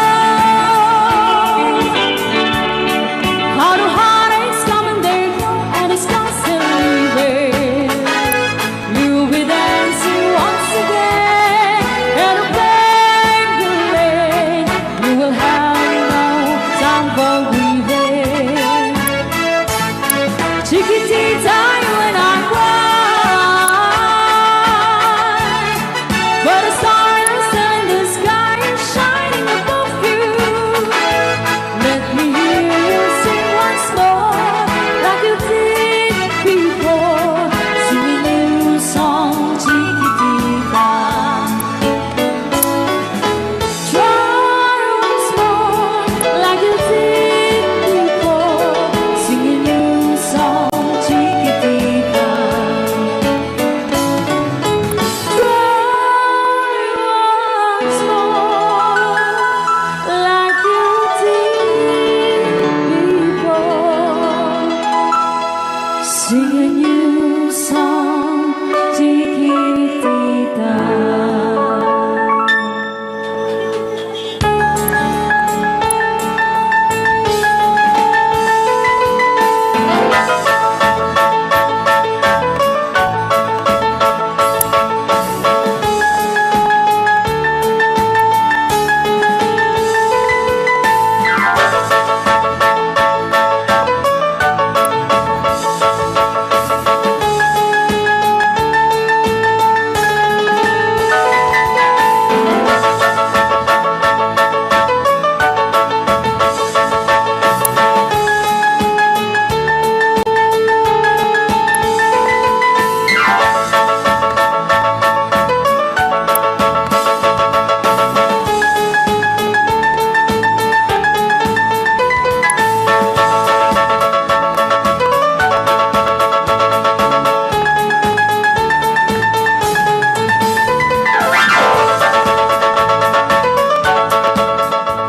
how the heartaches come and they go, and it's constantly there. You'll be dancing once again, and the pain will end. You will have no time for grieving. Chiquitita, you and I cry, but the stars in the sky are shining above you. Let me hear you sing once more, like you did before. Sing a new song, Chiquitita. Try once more, like you did before. Sing a new song, Chiquitita. Try once more, like you did before. Sing a new song, Chiquitita.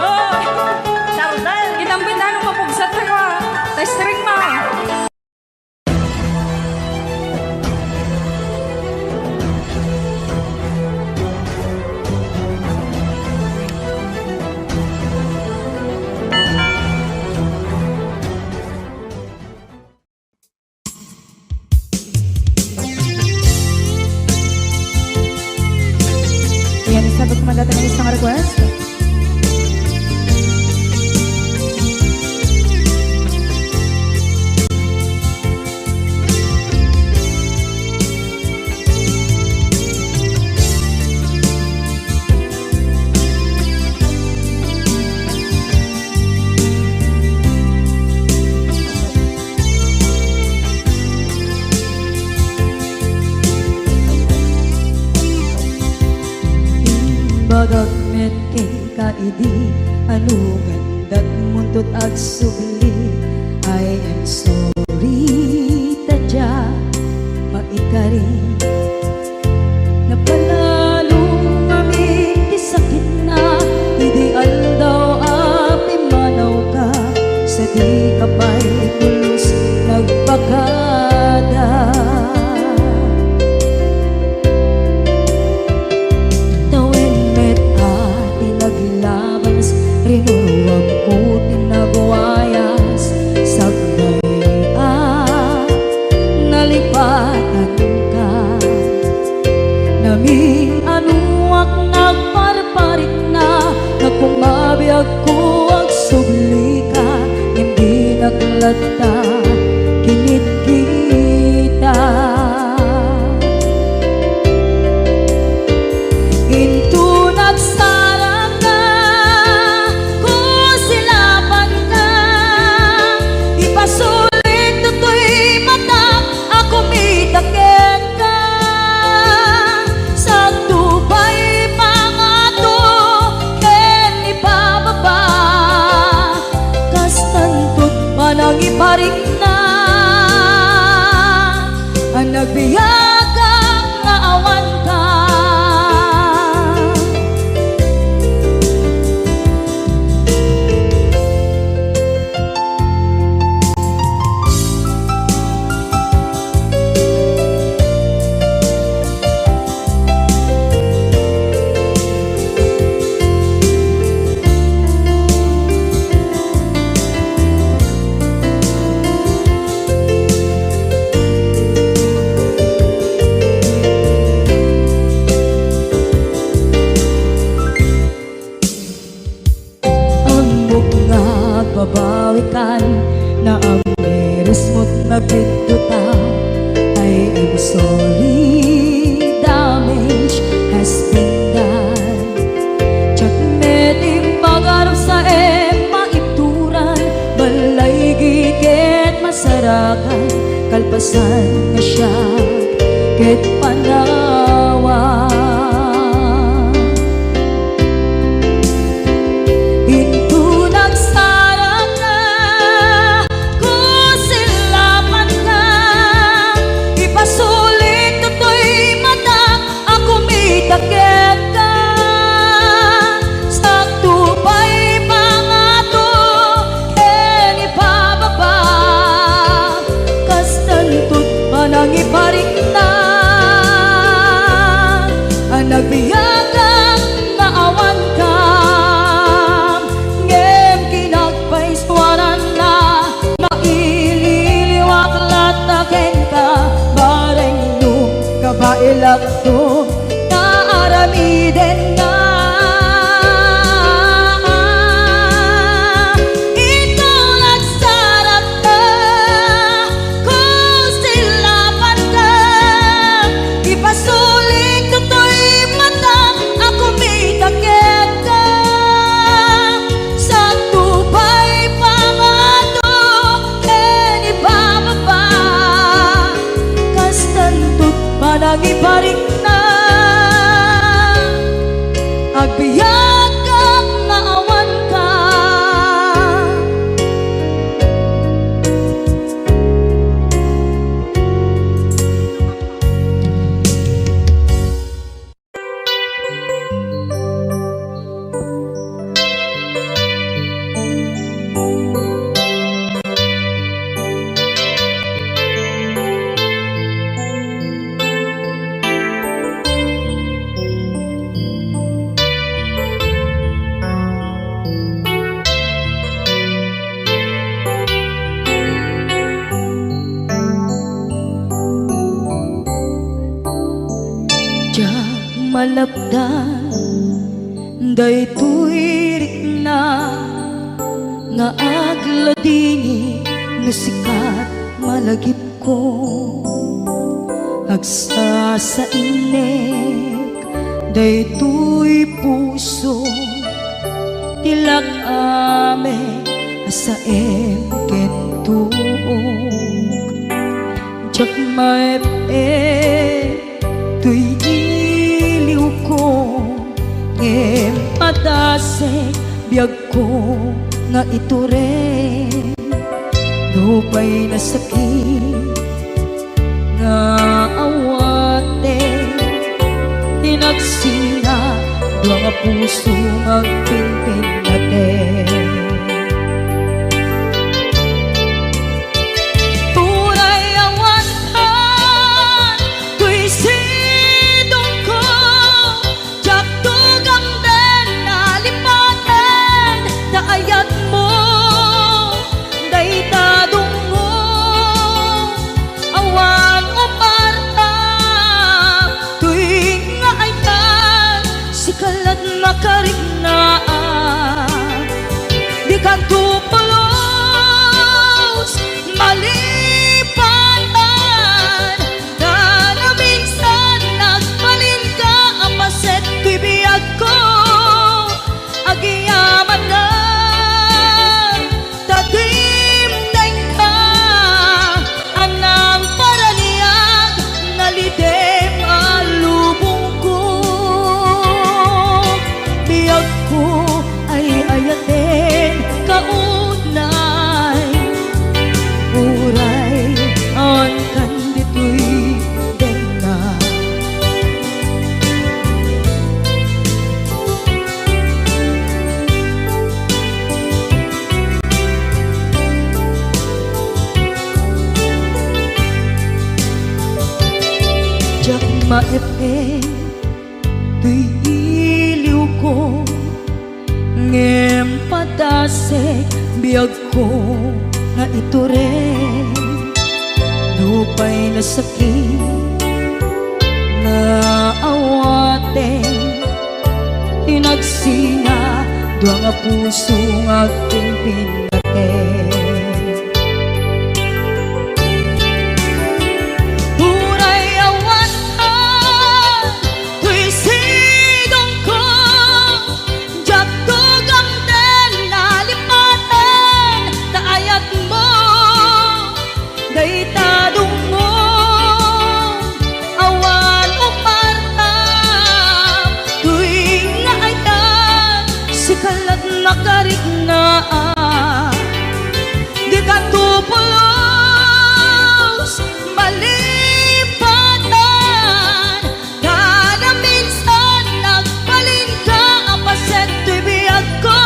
Oy! Tardel, kitang bitano mapugsat ka. Testring mo. Ayan, sabot man dati nga isang request. Imbagak met kenka idi, ano nga indatmo 'nto ti agsubli. I am sorry, ta dia maikari. Napanalo ngamin ti sakitna idi aldaw a pimmanawka, sadika pay pulos nagbakada. Tawen met a ti naglabas, rinuruamko ti nagwayas, sakbay a nalipatanka. Namin-anoak nagparparikna, nagkumabiagko agsublika, ngem dinak latta kinitkita. Inton nagsarangka, kusilapanka, ipasulit toy matak a kumita kenka. Sadto pay pangato ken ipababa, kastanto ti panangiparikna. Biagak nga awanka. Ammok nga agbabawikan, naamirismo't nagbiddota. I am sorry, damage has been done. Diak met impagarupsaem maibturan, balay ket masarakan, kalpasan nga siak ket panawan. Inton agsarakka, kusilapanka, ipasulik toy matak a kumita kenka. Sakto pay pangato ken ibababa, kastanto't panangiparikna a nagbiagak nga awanka, ngem kinagpaysuananna. Maililiwak latta kenka, bareng no kabaelakto, naaramidenna. Inton agsarakka, kusilapanka, ipasulik toy matak a kumita kenka. Sakto pay pangato ken ibababa, kastanto't panangiparikna, agbiagak nga awanka. Diak malapdan daytoy rikna nga agladingit no sika ti malagipko. Agsasainek daytoy puso, ti lak-am a saem ken tuok. Diak maep-ep toy iliwko, ngem madasek biagko nga itureng. Nupay nasakit nga awaten, ti nagsina dua nga puso nga agpinpinnaten. Uray awan toy sidongko, diak tugamden a lipaten ta ayatmo dayta dungngo. Awan uparta toy nga ayat, sika la't makariknaan. Maep-ep toy iliwko, ngem padasek biagko nga itureng. Nupay nasakit nga awaten, inagsina dua nga puso nga agpinpinnateng. Uray awaten toy sidongko, diak tugamten nalipaten ta ayatmo dayta dungngo. Awan uparta toy nga ayat, sika lat makariknaan. Dika to pulos malipatan, kada minsan nagbalinka a paset toy biagko.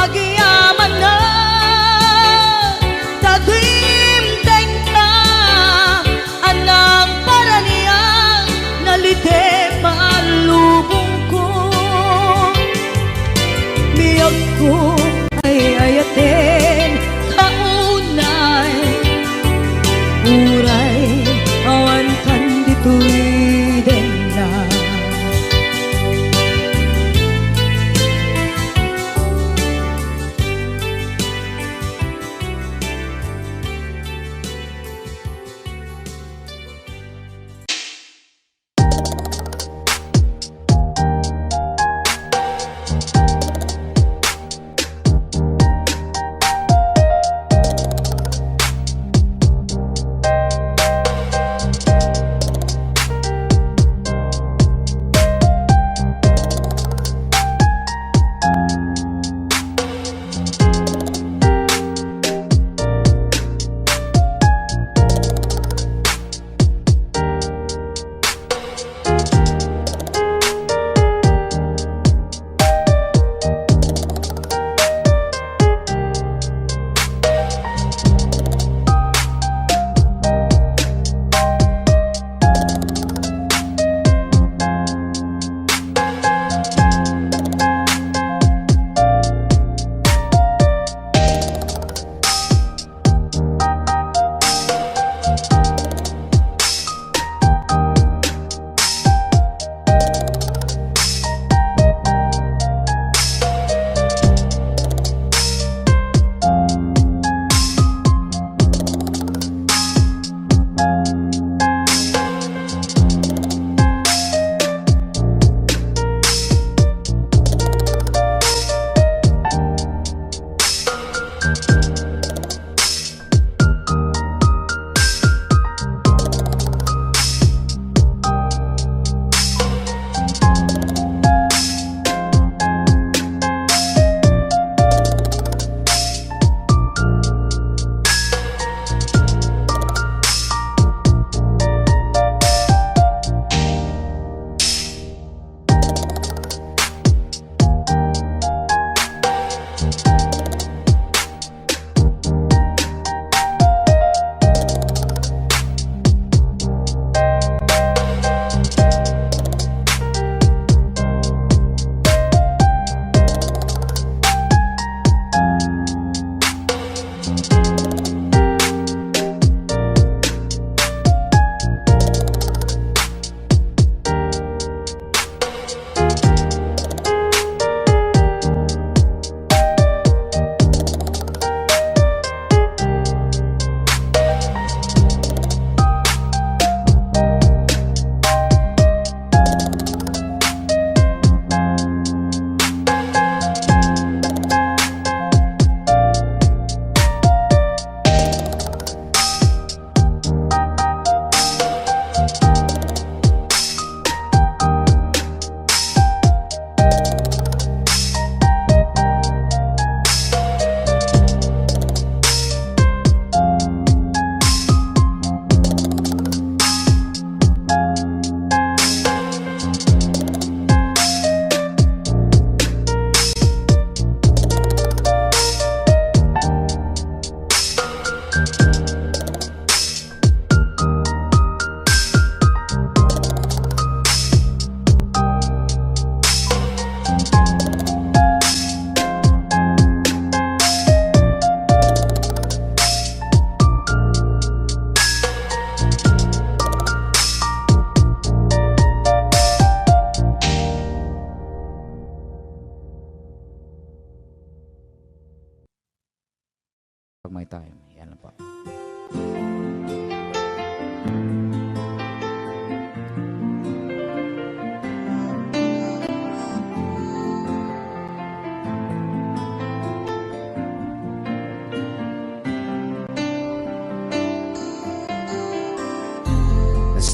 Agyamanak ta dimdengka a nagparaniag, nalitem a lubongko. Biagko ay-ayaten ta unay, uray awankan ditoy denna.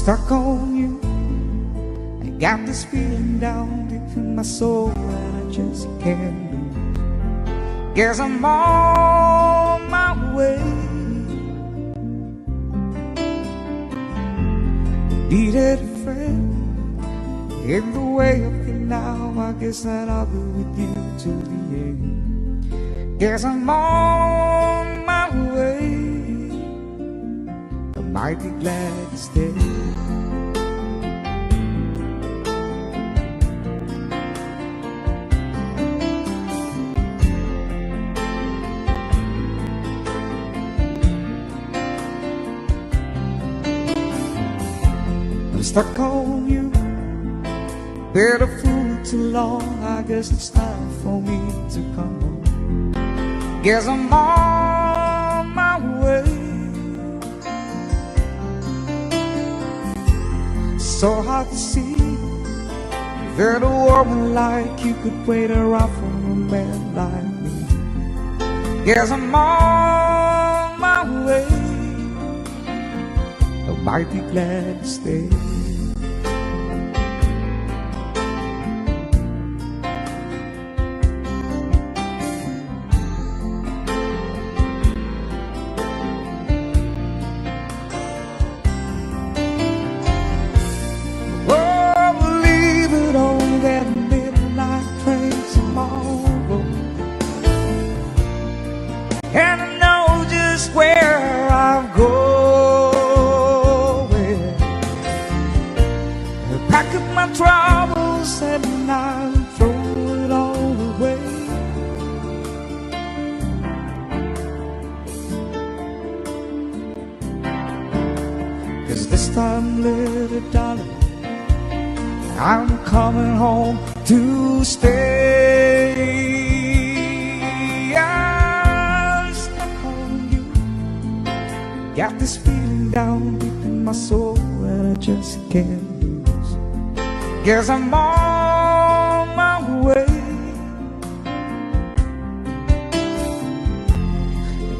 Stuck on you. I got this feeling down deep in my soul that I just can't lose. Guess I'm on my way. Needed a friend in the way of it now. I guess that I'll be with you till the end. Guess I'm on my way. I might be glad to stay. I'm stuck on you. Been a fool too long. I guess it's time for me to come home. Guess I'm on my way. So hard to see that a woman like you could wait around for a man like me. Guess I'm on my way. I might be glad to stay. Oh, we'll leave it on that midnight train tomorrow. And I know just where I'm going. Pack up my troubles and I'll throw it all away. 'Cause this time, little darling, I'm coming home to stay. I'm stuck on you. Got this feeling down deep in my soul that I just can't lose. Guess I'm on my way.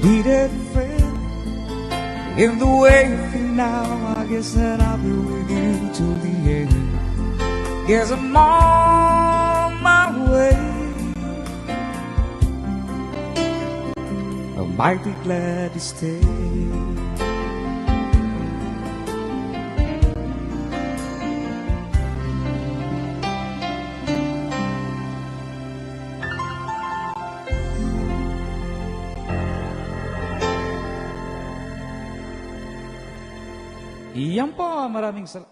Needed a friend in the way of it now. I guess that I'll be with you till the end. Guess I'm on my way. I might be glad to stay. Iyan po, maraming sal-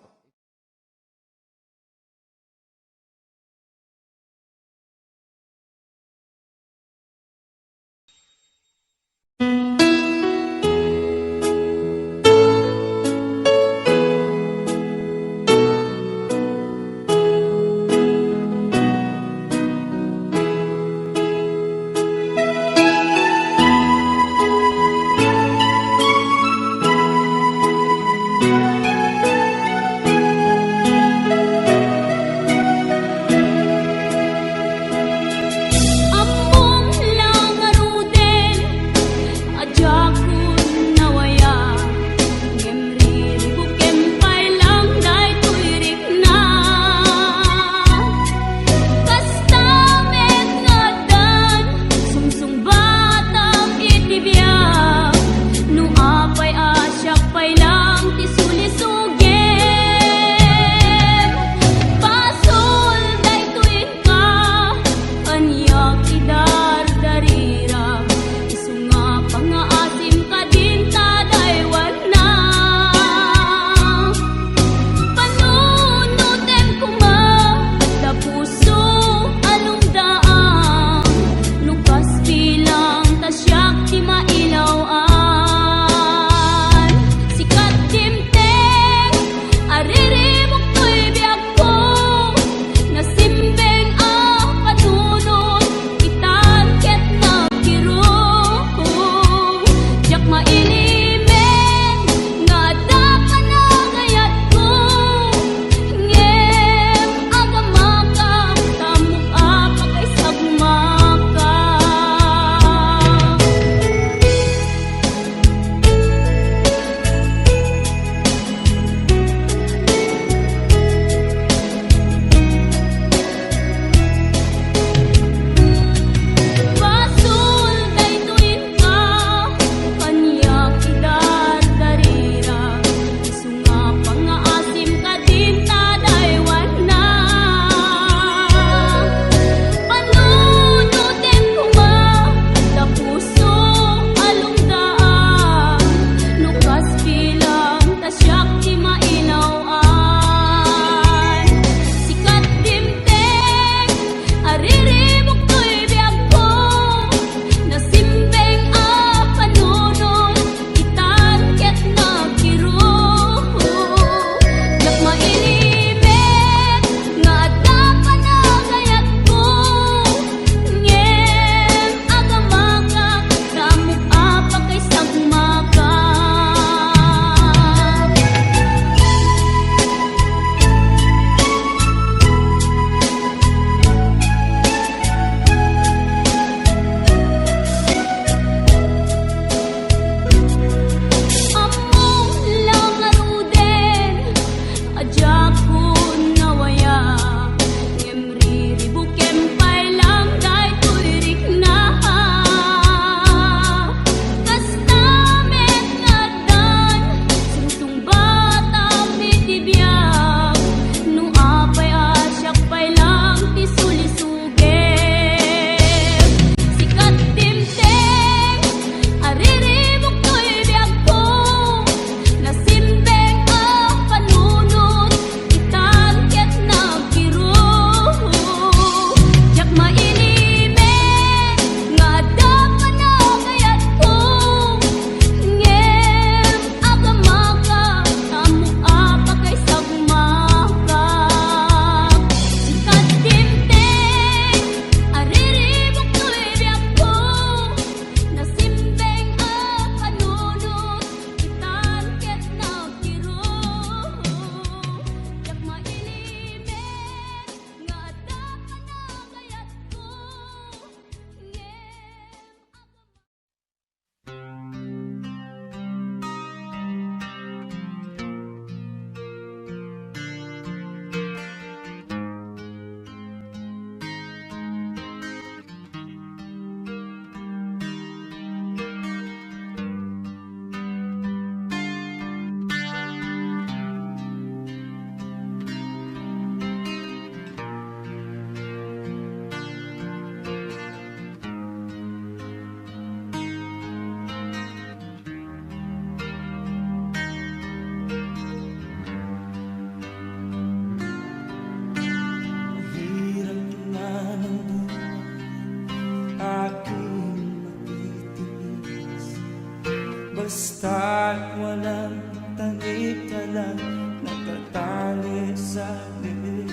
Basta't walang tanikala, natatali sa liig.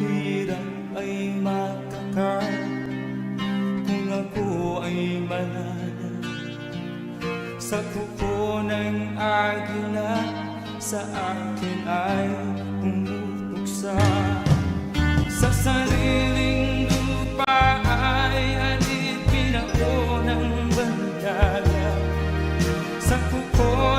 Hirap ay makakal kung ako ay manalo. Sa kuko ng agila, sa akin ay pumupuksa. Sa sariling lupa ay halipin ako ng bandala. Sa kuko